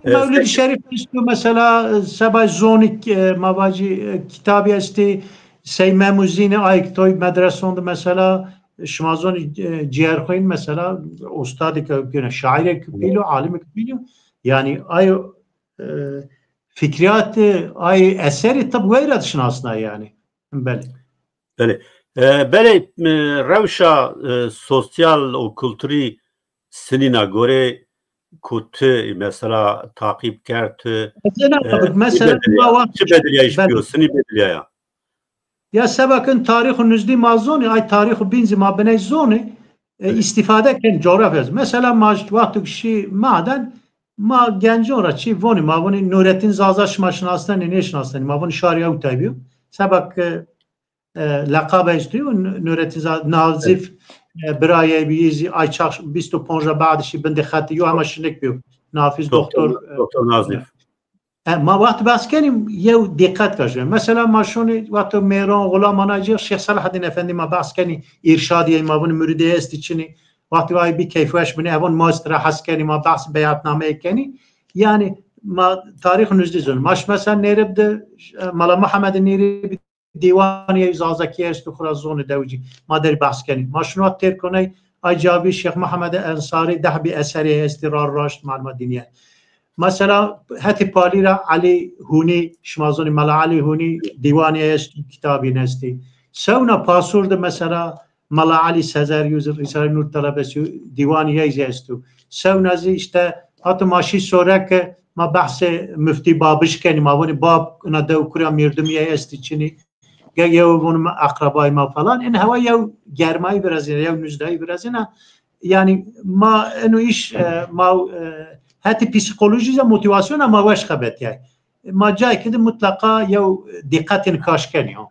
E, Mewlid Şerîf esto mesela, e, seba zonî, e, ma vacî, e, kitabî estî, Sey Mem û Zînî, ay toy medreson de mesela, e, şima zonî, e, Cîyerxwîn mesela, ustadê ke gene şaîrê ke bîlo, alimê ke bîlo. Yanî ay, e, fikrîyatê, ay eserî tib weyra de şinasna yanî. Belê. Belê. E, belê, e, rewşa, e, sosyal û kulturî sinîna gorê ku ti mesela taqîb kerd, ti, e, mesela çi bedilîyayîş bîyo, sinî bedilîyaya? Ya seba ke tarîx û nizdî ma zonî, ay tarîx û bîn zî ma biney zonî, e, îstîfade ken, coğrafya. Mesela ma wexto ke şî maden, ma gencon ra çî vonî, ma vonî Nurettin Zaza şima şinasnenî, nêşinasnenî, ma vonî şarî ewtay bîyo. Seba ke e, leqab esto yo, N-, Nurettin Za-, Nazif, e, birayê bî, zî ay çax bîst û ponc ra bad şî bindê xetî yo, hema şinik bîyo. Nafiz doktor, doktor, e, doktor Nazif. E, ma wext behs kenî, yew dîqet kaşe. Mesela ma şonî wexto Mêran, Xulam, ana cî Şêx Selahaddîn Efendî ma behs kenî, îrşadî yey, ma vûn muridê estî çinî. Wexto ay bî keyfweş binî, evon ma est ra hes kenî, ma behs beyatnameyê kenî. Yanî ma tarîx nûzdî zon. Ma şi mesela Nêrib de, e, Mala Muhammed Nêrib dîwanê Zazakî esto, xwu ra zonê dewicî. Ma derî behs kenî. Ma şino têr koney, ay ca bî Şêx Muhammed Ensarî, deh bî eserê estî ra raşt, maluma dînîye. Mesela hetê Palî ra Elî Hûnî, şima zonî Mela Elî Hûnî dîwanê esto, kitabîn estî. Sewna Pasûr de mesela Mela Elî Sezer yo zî Rîsalê Nûr telebesî yo, dîwanê yey zî esto. Sewna zî îşte hata ma şî Soreke, ma behsê Muftî Babij kenî, ma vonî Bab, ina dew kura mîrdimî yey estî çinî. Ge-, yew vûn ma eqrebayê ma falan. In hewa yew germayî virazîna, yew nûzdayî virazîna. Yanî ma ino îş, e, ma, e, hetê psîkolojî zî, motîvasyona ma weş xebetîyay. Ma cayêkî de mutleqa yew dîqetên kaş kenî, ha.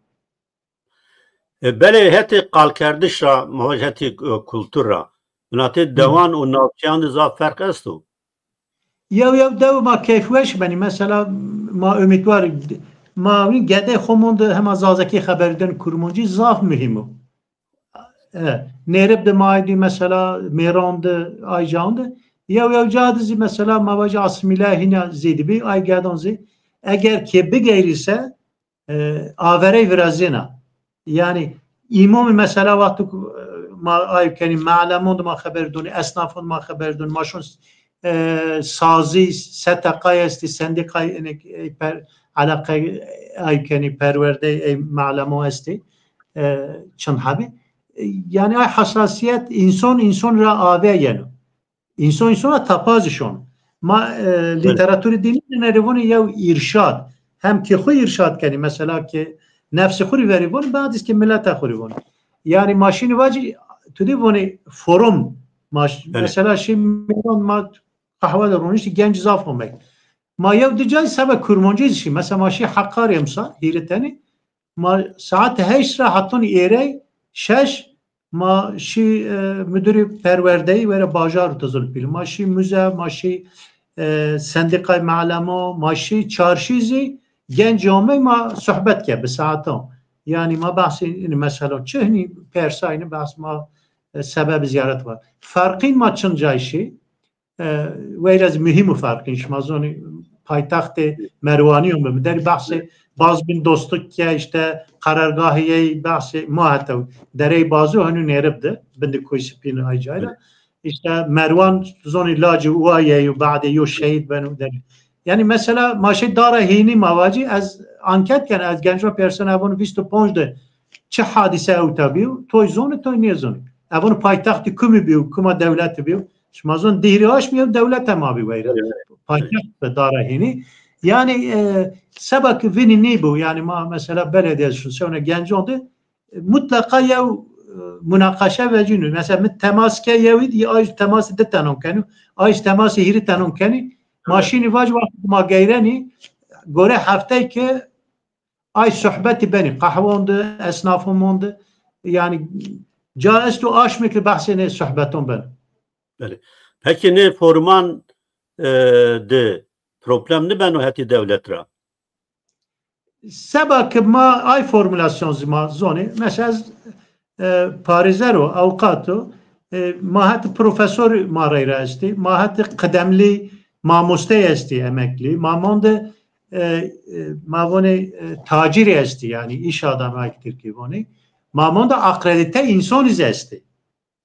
E, belê hetê qalkerdiş ra, ma vaj hetê, e, kultur ra, binatê dewan û navçeyan de zaf ferq esto? Yew yew dew ma keyfweş benî. Mesela ma umîdwar, ma wî gedê xwu mond hema zazakî xeber den, kurmancî zaf muhîm o. E, Nêrib de ma aydî mesela Mêran de, ay caon de. Yew yew ca de zî mesela ma vajî asîmîle hîna zêdî bî, ay gedon zî. Eger ke bigeyrî se, e, averey virazêna. Yanî îmomî mesela wexto ku, e, ma ay kenî, melemon de ma xeber donî, esnafon de ma xeber donî, ma şon, e, sazî, S T K'yê estî, sendîkayê, enê, e, per-, eleqe ay kenî, perwerdeyê ey melemo estê, e, çind hebî. E, yanî ay hesasîyet înson înson ra avê yeno. Înson însona tapazî şon. Ma, e, lîteraturî dînî de nerê vonî yew îrşad. Hem ki xwu îrşad kenî, mesela ki nefsê xwu rî verî vonî, badîz ki mileta xwu rî vonî. Yanî ma şînî vacî, tu dî vonî forum. Ma ş-, mesela şî mêran ma qehwe de roniştî, genc zaf omey. Ma yew di cay seba Kurmancî zî şî. Mesela ma şî Heqarî emsal, hîrê tenî. Ma saet heşt ra heton êrey şeş ma şî, e, mudirî perwerdeyî were bajar û tizil pîl. Ma şî muze, ma şî, e, sendîqay melemo, ma şî çarşî zî genc omey ma sohbet ke bi saetan. Yanî ma behsê înî mesela çi hinî persa înî behs ma, e, sebeb zîyaret wa. Ferqîn ma çin cay şî. E, weyra zî muhîm û ferqîn. Şima zonî paytextê Merwanîyon bi. Mi derî behsê Bazbin Dostluk ke, îşte qerargahê yey, behsê ma heta derey Bazu henû nêrib de, bindî Koyspîn ay cayra. Îşte Merwan zonî lacî wa yey û badê yo şehîd beno derî. Yanî mesela ma şey dara hînî ma vacî, ez anket ken, ez genco persen evon vîst û ponc de çi hadîse ewta bîyo, toy zonî, toy nêzonî. Evon paytextî kumî bîyo, kuma dewletî bîyo. Şima zon Dîhrî Aşmî yew dewlete ma bî weyra. Evet. Paytext bi dara hînî. Yanî, e, seba ki vinî nîbû, yanî ma mesela beledîye şûn, sewne gencon de, e, mutleqa yew, e, munaqeşe vecînû. Mesela mi temas ke yewî dî, ay temasî di tenon kenû, ay temasî hîrî tenon kenî. Ma şînî vac wext ma geyrenî, gore heftey ke ay sohbetî benî, qehwon de, esnafon de, yanî ca esto aşmê ke behsê nê sohbeton beno. Belê. Pekî nê foruman, e, de problem nibeno hetê dewlet ra? Seba ke ma ay formulasyon zî ma zonê, mesela ez, e, parêzer o, awqat o, e, ma hetê profesor ma reyra estê, ma hetê qidemlî mamostey estê, emeklî, ma monde, e, e, ma vonê, e, tacirî estê, yanî îş adamı ay ki Tirkî vonê, ma monde akredite însonî zî estê.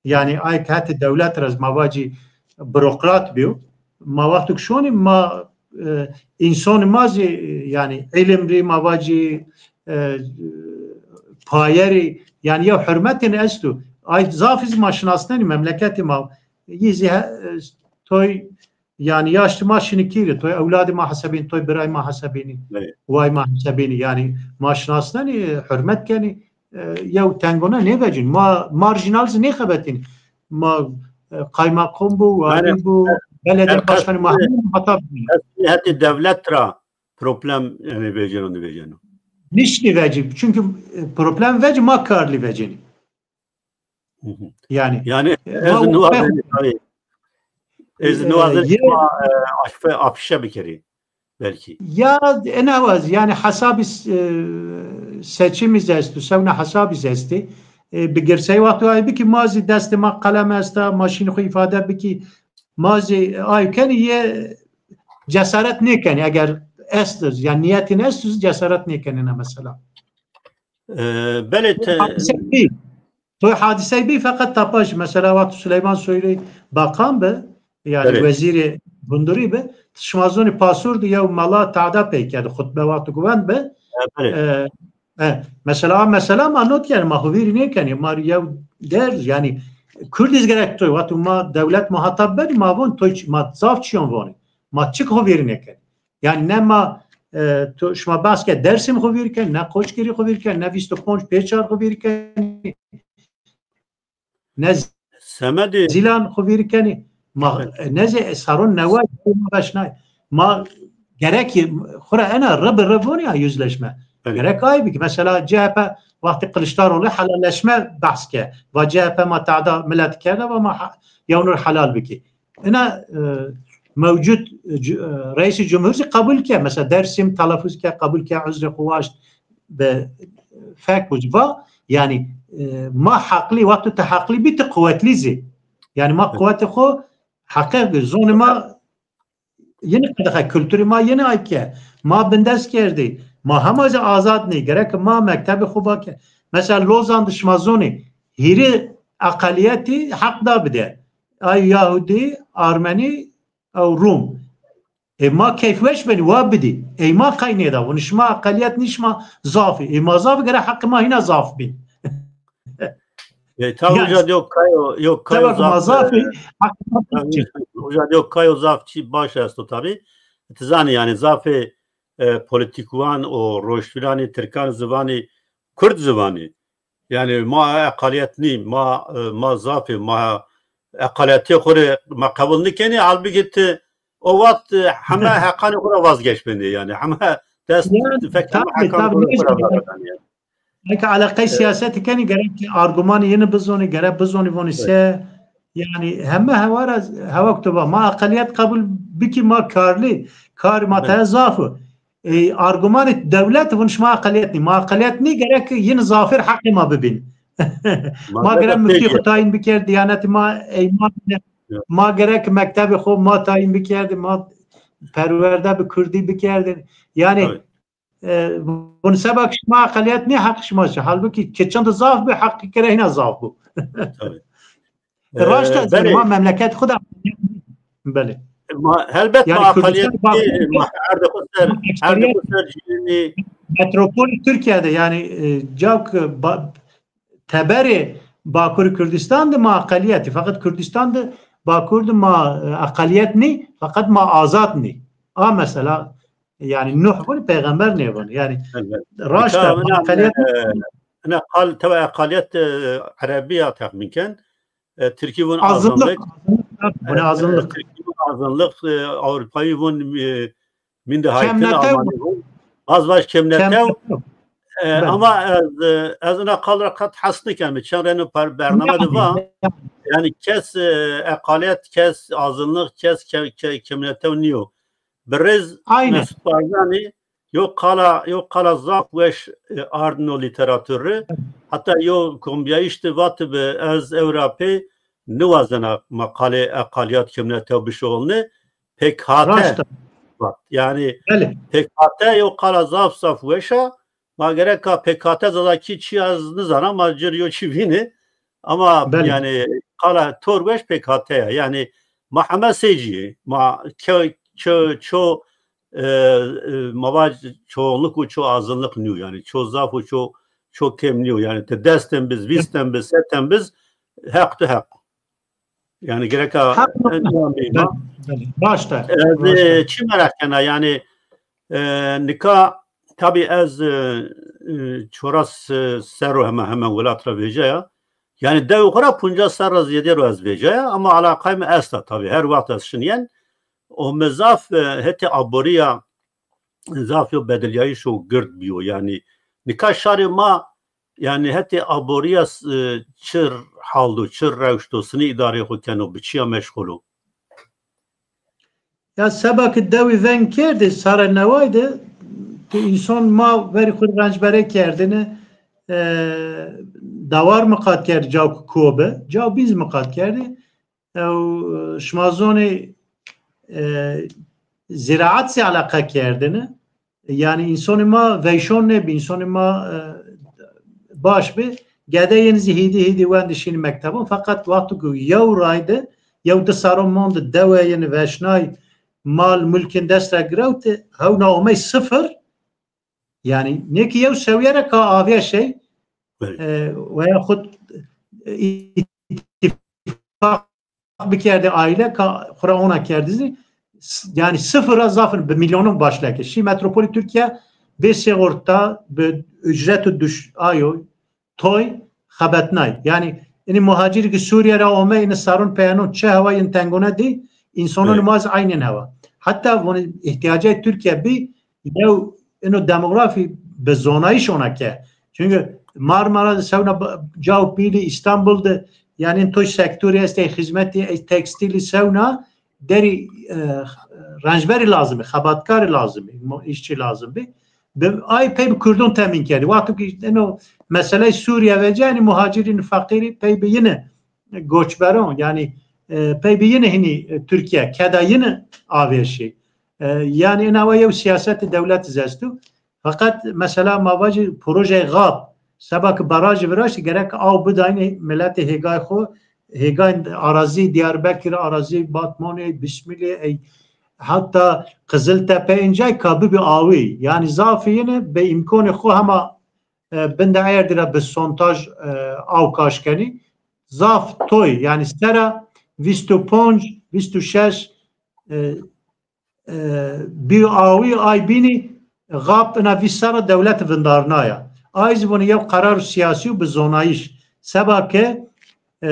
Yanî ay ke hetê dewlet ra zî ma vacî burokrat bîyo. Ma wexto ke şonî ma, e, însonê ma zî, e, yanî îlim rî ma vacî, e, paye rî, yanî yew hurmetên esto. Ay zafî zî ma şinasnenî memleketê ma. Yî zî he-, e, toy Yanî yaştî ma şinî kîrî, toy ewladî ma hesebînî, toy biray ma hesebînî, way ma hesebînî. Yanî ma şinasnenî, hurmet kenî, e, yew tengone nêvecîn. Ma marjînal zî nêxebetîn. Ma, e, qaymaqon bû, walî bû, belediye başkanî ma hemû muhatap bîn. Hetê dewlet ra problem, yanî vecîno, nêvecîno? Niştî vecî. Çünkü, e, problem vecî ma karlî vecînî. Yanî, yanî e, ez niwazenî, ez e, niwazenî ma, e, afîşe bikerî belkî. Ya, e, newaz, yanî hesabî, e, seçimî zî esto, sewna hesabî zî estê. E, bi girseyî wexto ay bikî, ma zî destê ma qelem esta, ma şînî xwu îfade bikî, ma zî ay kenî yê cesaret nêkenî, eger est, yanî nîyetîn est, cesaret nêkenî ne mesela. E, belê te Toy hadîsey bî, feqet tapaj. Mesela, wexto Suleyman Soylu bakan bi, yanî wezîrê gundurî bi, şima zonî Pasûr de yew mala tada pey kerd, xutbe wexto ke wend bi. E, mesela, a mesela ma not, yanî ma xo vîrî nêkenî, ma rî yew der, yanî Kurdî zî gerek toy, wexto ma dewlet muhatap benî, ma von toy çi, ma zaf çîyon vonî. Ma çik xo vîrî nêkenî. Yanî ne ma, e, to, şima behs ke Dersim xo vîr kenî, ne Qoçgirî xo vîr kenî, ne vîst û ponc pê çar xo vîr kenî, ne Semedê Zîlan xo vîr kenî. Ma, e, ne zî saron neway ma veşnay. Ma gerek xo ra ena rib rib vonî ya yüzleşme. Gerek ay bikî. Mesela C H P wextê Kılıçdaroğlu helalleşme behs ke. Va C H P ma tada millet kerde, va ma ha-, yewnur helal bikî. Ina, e, mewcud, e, cu-, e, reîsî cumhur zî qebul ke, mesela Dersim telafuz ke, qebul ke, uzrê xo waşt, bi fek bû va, yanî, e, ma heqlî, wexto ti heqlî bî, ti quwetlî zî. Yanî ma quwetê xo heqîqet, zonê ma yeni qedexe, kulturê ma yeni ay ke, ma bindest kerdî, ma hema zî azad nî, gerek ma mektebê xo ba ke. Mesela Lozan de şima zonî, hîrê eqelîyetî heq da bide. Ay Yahudî, Armenî, ew Rum. Ê ma keyfweş benî, wa bidî. Ey ma qey nêda. Vûn şima eqelîyet nî, şima zaf î. Ê ma zaf î, gere heqê ma hîna zaf bî. E, tabi uca de yo kayo, yo kayo zaf, zaf e, uca de yo kayo zaf çî baş esto tabi. Ti zanî yanî zafê e, polîtîkwan û roştviranî tirkan ziwanî, kurd ziwanî. Yanî ma eqalîyet nî, ma, e, ma zaf ê, ma eqalîyetê xo rê ma qebul nikenî, halbukî ti o wext, e, heme heqanê xo ra vazgeş benê yanî. Heme dest fek heme heqanê xo ra vazgeş benê yanî. Eke eleqey siyasetî kenî, gerek argümanê yini bizonî, gerek bizonî vonî se. Yanî heme hewa ra, hewa kutuba ma eqelîyet qebul bikî, ma karlî, karê ma teye zaf o. E, argümanê dewlet vun şima eqelîyet nî. Ma eqelîyet nî, gerek yin zafêr heqê ma bibîn. Ma gerek muftî xo tayin bikerd, diyanetî ma, ey ma, ma gerek mektebê xo ma tayin bikerdî, ma perwerde bi kurdî bikerdî. Yanî e, vun seba ki şima eqelîyet nî, heq şima çi. Halbukî keçan de zaf bi, heqî kere hîna zaf bu. E, raşt e, ma memleket xo de belê. Ma, helbet yanî ma eqelîyet nî, ma erdê xo ser, erdê xo ser cînî. Metropolî Tirkîye de yanî, e, cak ba, teberê Bakurê Kurdistan de ma eqelîyet î. Feqet Kurdistan de, Bakur de ma, e, eqelîyet nî, feqet ma azad nî. A mesela, yanî Nuh vun, peyxember nêvun. Yanî raşt e, ma eqelîyet nî. Ina qal tewa eqalîyet, e, erebî ya texmîn ken. E, tirkî vun azınlık. Azınlık. Vun azınlık. E, tirkî vun azınlık, e, Avrupayî vun, e, minderheiten, Almanî vun. Az vaj kemnetew. E, ama ez, e, ez ina qal ra qet hes niken. Mi çend reno bername de va. Yanî kes, e, eqalîyet, kes azınlık, kes ke, ke, kemnetew nîyo. Birêz Mesut Barzanî yo qala, yo qala zaf weş, e, ardno lîteratur ri. Heta yo kombîyayîş de vatibi ez ewra pê niwazena ma qalê eqalîyat kemnetew bişuxulnê. P K T vat. Yanî P K T yo qala zaf zaf weş a. Ma gereka P K T Zazakî çi ya ez nizana, ma ci rê yo çî vînê. Ama yanî qala tor weş P K T ya. Yanî ma heme sey cî, ma ke, ço, ço, e, e, ma vaj çoğunluk û ço azınlık nîyo. Yanî ço zaf û ço, ço kem nîyo. Yanî ti des ten biz, vîst ten biz, se ten biz, heq tu heq. Yanî gereka baş da. Ez, e, çi meraq kena, yanî, e, nika tabî ez, e, e, çoras, e, serro hemen hemen welat ra vejaya. Yanî dew xo ra poncas serr ra zêde ro ez vejaya, ama alaqay mi esta tabî. Her wext ez şinîyen. O mi zaf, e, hetê aborîya zaf yo bedelyayîşo gird bîyo. Yanî nika şarê ma, yanî hetê aborîya, e, çi hal do, çi rewş do, sinî îdareyê xo keno, bi çi ya meşxul o? Ya seba ki dewî veng kerdî, sare neway de, tu însan ma verî xo rencbere kerdêne, e, dawar miqat kerdî, caw ki ko bi, caw bîn zî miqat kerdî. Ew, e, şima zonê, e, zîraet zî eleqe kerdêne. Yanî însonê ma veyşon nêbi, însonê ma, e, baş bi. Gede yên zî hîdî hîdî wendî şînî mektebon. Feqet wexto ku yew ray de, yew di serron mon de dewe yên veşnay, mal, mulkên dest ra girewti, hewna omey sifir. Yanî nê ki yew sewîye ra ka avîya şey, e, weya xud, e, îtîfaq bikerdê aîle ka xwu ra ona kerdî zî, s-, yanî sifir ra zaf in, bi mîlyonon başleke. Şî metropolî Tirkîya bê sîgorta, bi ucret û duş-, ayo, toy, xebetnay. Yanî inî muhacirî ki Sûrîye ra ome, inî serron peyenon çi hewa yin tengone dî, însanonê ma zî eynên hewa. Heta vonî îhtîyacay Tirkîya bî, yew ino demografî bi zonayîş ona ke. Çünkü Marmara de sewna ba-, caw pîlî, Îstanbul de, yanî in toy sektorî estê, xizmetî, ey tekstîlî sewna derî, e, rencberî lazim bî, xebatkarî lazim bî, mo-, îşçî lazim bî. Bi, ay pey bi kurdon temîn kerdî. Wexto ki ino meseley Sûrîye vece, yanî muhacirîn feqîrî pey bi yine goçberon, yanî, e, pey bi yine hinî, e, Tirkîye, keda yine avêşî. E, yanî ina wa yew sîyasetê dewlet zî esto. Feqet mesela ma vajî projeyê Xap, seba ki barajî viraştî, gerek aw bidaynê miletê hêgay xo, hêgayên arazî Diyarbekir, arazî Batmanê, Bismilê, ey, heta Qiziltepe, incay ka bibî awî. Yanî zafî yine bi îmkonê xo hema, e, bin de erdî ra bi sondaj, e, aw kaş kenî. Zaf toy, yanî sera vîst û ponc, vîst û şeş, e, e, bî awî, ay bînî xap ina vîst serra dewlet vindarnaya. Ay zî vûnî yew qerar siyasî û bi zonayîş. Seba ke, e,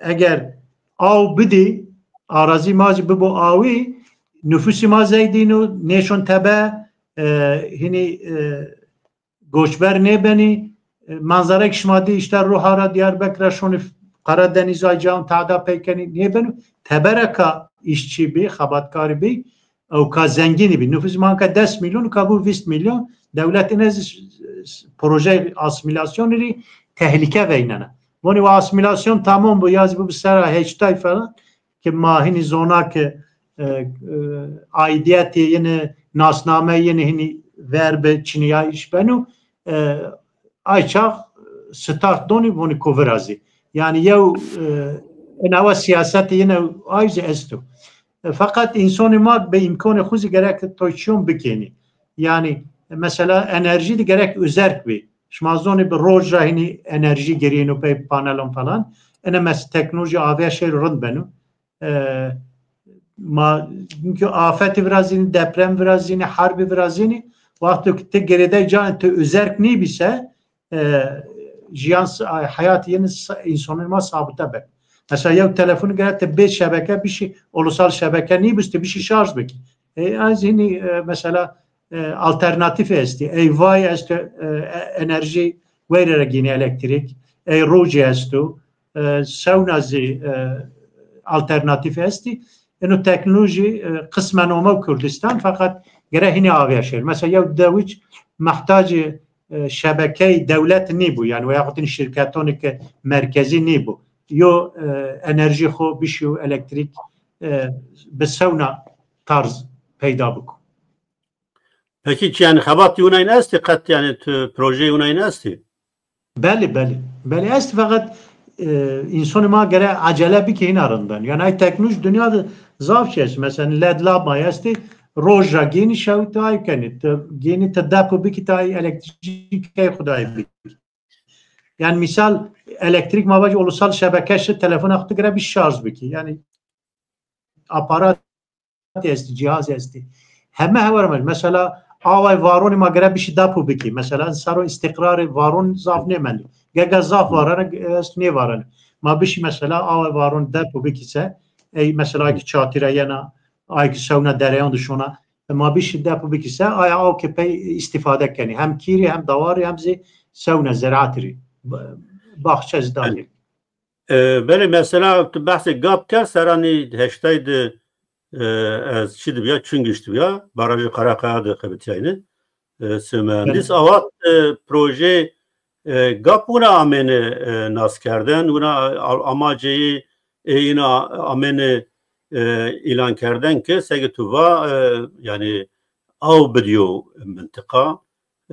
eger aw bidî, arazî ma zî bibo awî, nufusî ma zeydîno, nêşon tebe, e, hinî, e, goçber nêbenî. E, manzarek şima dî, îşte Ruhara, Diyarbekir ra şonî Qaradenîz, ay cayan tada pey kenî, nêbeno. Tebereka îşçî bî, xebatkarî bî, ew ka zengînî bî. Nufus ma ka des milyon, ka bû vîst milyon. Dewlet ine zî s-, s-, proje asîmîlasyonî rî tehlîke veynena. Vonî wa asîmîlasyon tamam bû, ya zî bû bi sera heştay falan, ke ma hinî zona ke, e, e, aîdîyetê yine, nasname yine hinî ver bi, çinîyayîş beno, e, ay çax start donî, vonî ko virazî. Yanî yew, e, enawa siyasetê yine ay zî esto. E, feqet însonê ma bi îmkonê xo zî gerek toy çîyon bikenî. Yanî mesela enerjî de gerek özerk bî. Şima zonê bi roj ra hinî enerjî girîno pey panelon falan. Ene mes teknolojî avêya şêro rind beno. E, ma, çünkü afetî virazînî, deprem virazînî, herbî virazînî, wexto ki ti girêdayî canê ti özerk nêbî se, e, jiyan s-, heyatê yine s-, însonê ma sabite beno. Mesela yew telefon gere ti bê şebeke bişî, ulusal şebeke nêbî se ti bişî şarj bikî. E, ez hinî, e, mesela, e, alternatîf estî. Ey vay esto, e, e, enerjî weyre ra gînî elektrîk. Ey rojî esto. E, sewna zî, e, alternatîf estî. Ino teknolojî, e, qismen ome Kurdistan, feqet gere hinî avêya şêr. Mesela yew dewic mehtacê, e, şebekeyê dewlet nîbû, yanî veyaxut in şirketonê ke merkezî nîbû. Yo, e, enerjî xo bişîyo elektrîk, e, bi sewna tarz peyda biko. Pekî, yanî xebatî wina yîn estî qet, yanî tu projeyê wina yîn estî? Belê, belê. Belê estî, feqet, e, însonê ma gere ecele bikî, hîna rind beno. Yanî ay teknolojî dinya de zaf çi estî. Mesela led lambayî estî, roj ra gênî şewit ay kenî. Ti gênî ti depo bikî, ti ay elektrîkê xo de ay bikî. Yanî mîsal elektrîk ma vajî ulusal şebeke şi, telefona xo ti gere bî şarj bikî. Yanî aparat estî, cîhaz estî. Heme hewa ra ma, mesela, away varonî ma gere bişî depo bikî. Mesela, sero îstîqrarê varon zaf nêmendo. Gege zaf varene, est nêvarene. Ma bişî, mesela, away varon depo bikî se, ey, mesela, ay ki çatî ra yena, ay ki sewna dereyan de şona, e, ma bişî depo bikî se, aya aw ke pey îstîfade kenî. Hem kîrî, hem dawarî, hem zî sewna zeraatî rî. Ba-, baxçe zî danî. E, belê, mesela, tu behsê gap kerd, seranî heştay de, e, ez çi de bîya, Çingiş de bîya, barajê Qereqaya de xebitîyayne. E, sê mühendis. Belê. Awa, e, proje, e, gap wina amêne, e, naskerden, wina, a-, amacê yê ê yîna amêne, e, îlankerden ke seke tu va, e, yanî aw bidîyo mintiqa,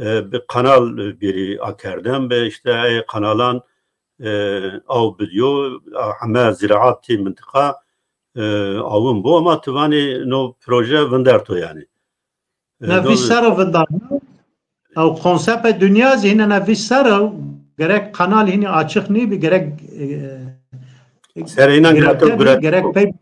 e, bi kanal bêrî akerden bi, îşte ey kanalan, e, aw bidîyo, a, heme ziraatî mintiqa, e, awin bo, ama ti vanê no proje vinderto yanî. E, na no vîst serra vindarno. Ew konseptê dinya zî hîna na vîst serra gerek kanal hînî açiq nêbî, gerek, e, serê înan girewte, girewte bî, gerek pey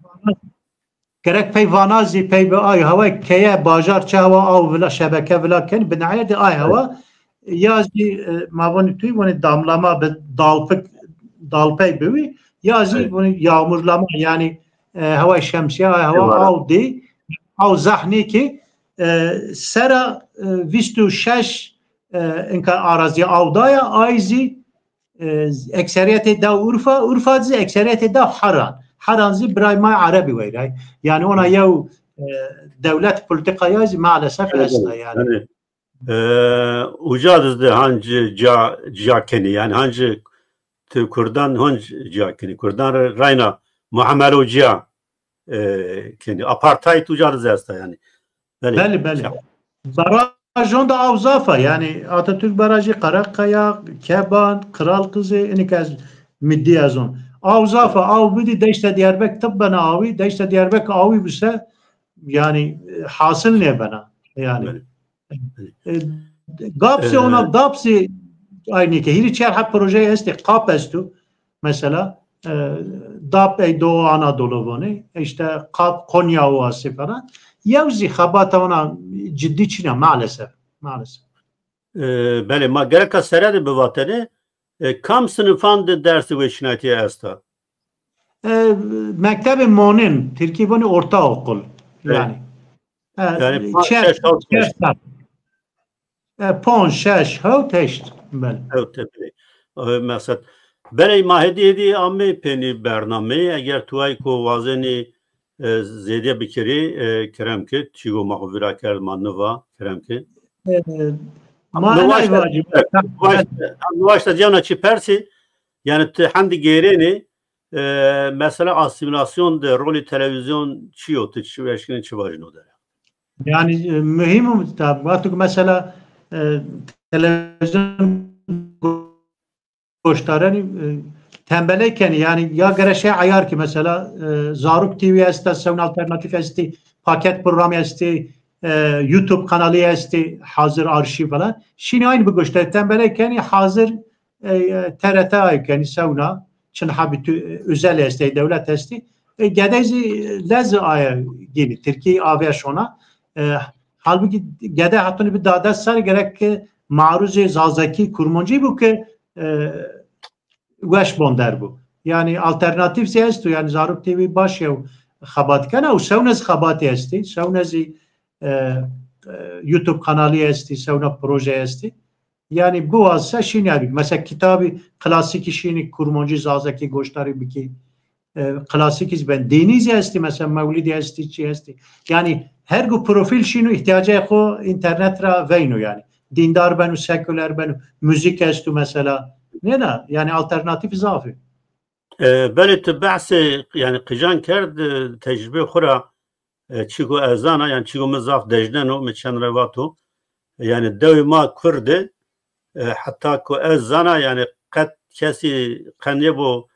gerek pey vana zî pey bi ay hewa keye, bajar çi hewa aw vila, şebeke vila kenî, binayê de ay hewa ya zî, e, ma vonî tu vonî damlama bi dalpik, dalpey biwî, ya zî vonî yağmurlama, yanî, e, hewa şemsiye, ay hewa aw dî, aw zehf nêkî, e, sera, e, vîst û şeş, e, inka arazî aw daya, ay zî e, ekseriyetê da Urfa, Urfa zî ekseriyetê da Haran. Haran zî biray ma Erebî weyray. Yanî ona yew, e, dewlet polîtîkaya zî maalesef esta yanî. Yanî, e, uca de zî hanc ca, ca kenî, yanî hanc ti Kurdan hanc ca kenî. Kurdan rê rayna muamelo ca, e, kenî. Apartheid uca de zî esta yanî. Belê. Belê, belê. Barajon de aw zaf a. Yanî Atatürk Barajî, Karakaya, Keban, Kral Kızı, inî ke ez mi dî ez on. Aw zaf a, aw bidî deşta Diyarbek tib bena awî, deşta Diyarbek awî bise, Yanî, e, hasil nêbena. Yanî. Belê. E, gap zî ona, e, gap zî aynî ke. Hîrî çar heb projeyê estê, kap esto. Mesela, e, dap ey do Anadolu vonê. E, îşte kap Konya Ovası falan. Yew zî xebata ona cidî çin a maalesef. Maalesef. E, belê, ma gereka sere de bivatene, e, kam sinifan de dersê weşînayetîye esta? E, mektebê monin, tirkî vonî ortaokul. Evet. Yanî. E, yanî panc, çer-, şeş, hewt, çer heşt. Sal. E, panc, şeş, hewt, heşt. Belê. Hewt, belê. E, meqsed. Belê, ma hêdî hêdî amê peynî bernameyî. Eger tu ay ko wazenî e, zêde bikerî, e, kerem ke, çîgo ma xo vîra kerd, ma niva, kerem ke. E, ma enay vacî. Vaşta cewna çi persî, yanî ti hendi gêrenî, e, mesela asîmîlasyon de rolê televîzyon çi yo, ti çi eşkenî, çi vajîno dere? Yanî, e, muhîm o, tabi, wexto ke mesela, e, televîzyon goşdarenî, e, tembeley kenî. Yanî ya gere şey eyar kî mesela, e, Zarok T V esta, sewna alternatîf estî, paket programî estî, e, YouTube kanalî estî, hazir arşîv falan. Şînî aynî bigoştarî, tembeley kenî, hazir, e, e, T R T ay kenî, sewna, çin habî tu, e, özel estî, dewlet estî. E, gedey zî lez aye gênî, tirkî avê şona. E, halbukî gede hetonî bi da des serrî gerek ke maruzê zazakî, kurmancî bo ke, e, weş bonder bo. Yanî alternatîf zî esto, yanî Zarok T V baş yew xebat kena û sewna zî xebatî estî, sewna zî, e, e, YouTube kanalî estî, sewna proje estî. Yanî biwazî se şînî bikî. Mesela kitabî klasîkî şînî kurmancî, zazakî goşdarî bikî. E, klasîkî zî ben. Dînî zî estî, mesela mewlîdî estî, çi estî. Yanî her gu profîl şîno îhtîyacê xo înternet ra veyno yanî. Dîndar beno, sekuler beno, muzîk esto mesela. Nêna? Yanî alternatîf zaf ê. E, belê ti behsê, yanî qijan kerd, e, tecrubê xo ra, e, çîko ez zana, yanî çîko mi zaf dejneno, mi çend re vato. Yanî dewê ma Kurd de, e, heta ku ez zana, yanî qet kesî qe nêbo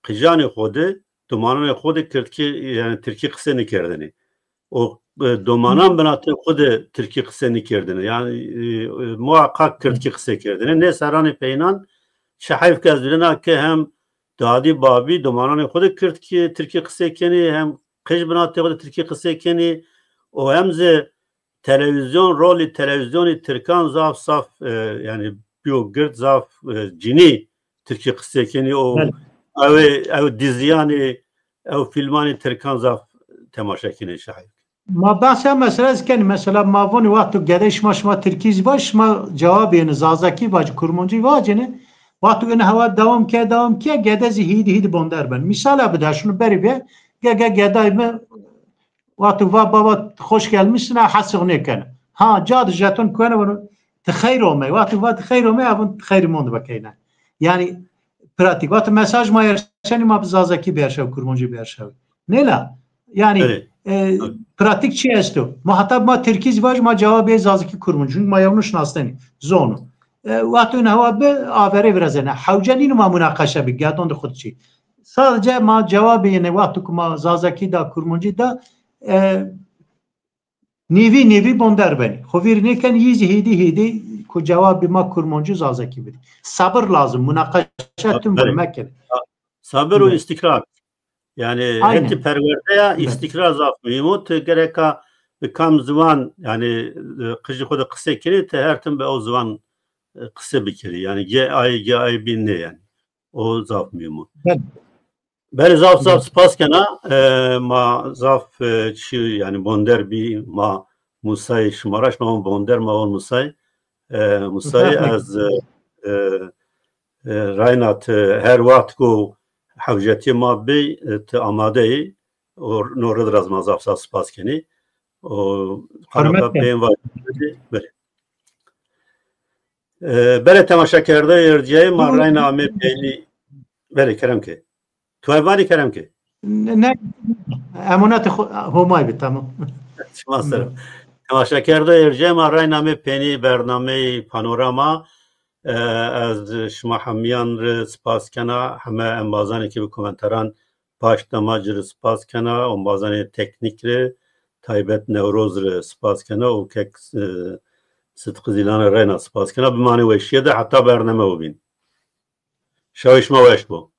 qijanê xo de, domananê xo de kirdkî, yanî tirkî qisê nêkerdêne. O, e, domanan binatê xo de tirkî qisê nêkerdêne. Yanî, e, e, muhaqqaq kirdkî qisê kerdêne. Nê serranê peynan, çi heyf ke ez vînena ke hem dadî babî domananê xo de kirdkî, tirkî qisê kenî, hem qij binatê xo de tirkî qisê kenî û hem zî televîzyon, rolê televîzyonî tirkan zaf zaf, e, yanî bîyo gird, zaf, e, cinî tirkî qisê kenî û ew, ew dizîyanê, ew fîlmanê tirkan zaf temaşe kenê şahid. Ma behsa mesela zî kenî, mesela ma vonî wexto gede şima, şima tirkî zî vaj, şima cewabê yenî, zazakî vacî, kurmancî vacêne. Wexto ina hewa dewam ke, dewam ke, gede zî hîdî hîdî bonder ben. Mîsala bida, şunu berî be, ge, ge, geday mi, wexto va baba hoş gelmişsin, ha, hesix nêkeno. Ha, ca de jeton kuweno, vano, ti xeyr omey. Wexto va ti xeyr omey, avun ti xeyr mond be keyne. Yanî, pratîk. Wexto mesaj ma erşenî, ma bi zazakî bierşew, kurmancî bierşew. Nêla? Yanî, e, pratîk çi esto? Muhatab ma tirkî zî vaj, ma cewabê zazakî, kurmancî. Çunkî ma yewno şinasnenî, zono. E, wexto in hewa bi averê virazena. Hewce nîno ma munaqeşe bi, gedon de xo de çî. Sadece ma cewabê yenê wexto ku ma zazakî da, kurmancî da, e, nîvî nîvî bonder benî. Xo vîr nêkenî, yî zî hîdî hîdî ku cewabê ma kurmancî, zazakî bidî. Sabir lazim, munaqeşe tim mekir. Sabir û îstîkrar. Yanî hetê perwerdeya îstîkrar zaf muhîm o. Ti gereka bi kam ziwan, yanî, e, qijî xo de qisê kenî, ti her tim bi ew ziwan, e, qisê bikerî. Yanî ge ay, ge ay bî nê yanî. O zaf muhîm o. Belê. Belê, zaf zaf spas kena. E, ma zaf, e, çi, yanî bonder bî, ma Musayî, şima ra şima von bonder, ma von Musayî. E, Musayî, ez, e, e, e, rayna ti her wext ku hewcetî ma bî, e, ti amade yî. O, no rid ra zî ma zaf zaf spas kenî. O, hurmet peyên va. Belê. E, belê temaşekerdeyê erciyayî, ma reyna amê peynî. Belê, kerem ke. Tu ev vanî, kerem ke. Ne, ne, emonetê xo-, Homay bi, tamam. Şima ser. Temaşekerdeyê erciyayî, ma reyna amê peynî bernameyê Panorama. E, ez şima hemiyan rê spas kena, heme embazanê ke bi komentaran paşt da ma ci rê spas kena, embazanê teknîk rê, taybet Newroz rê spas kena û kek, e, Sidqi Zîlanî reyna spas kena. Bimanê weşîye de heta bername o bîn. Şewê şima weş bo.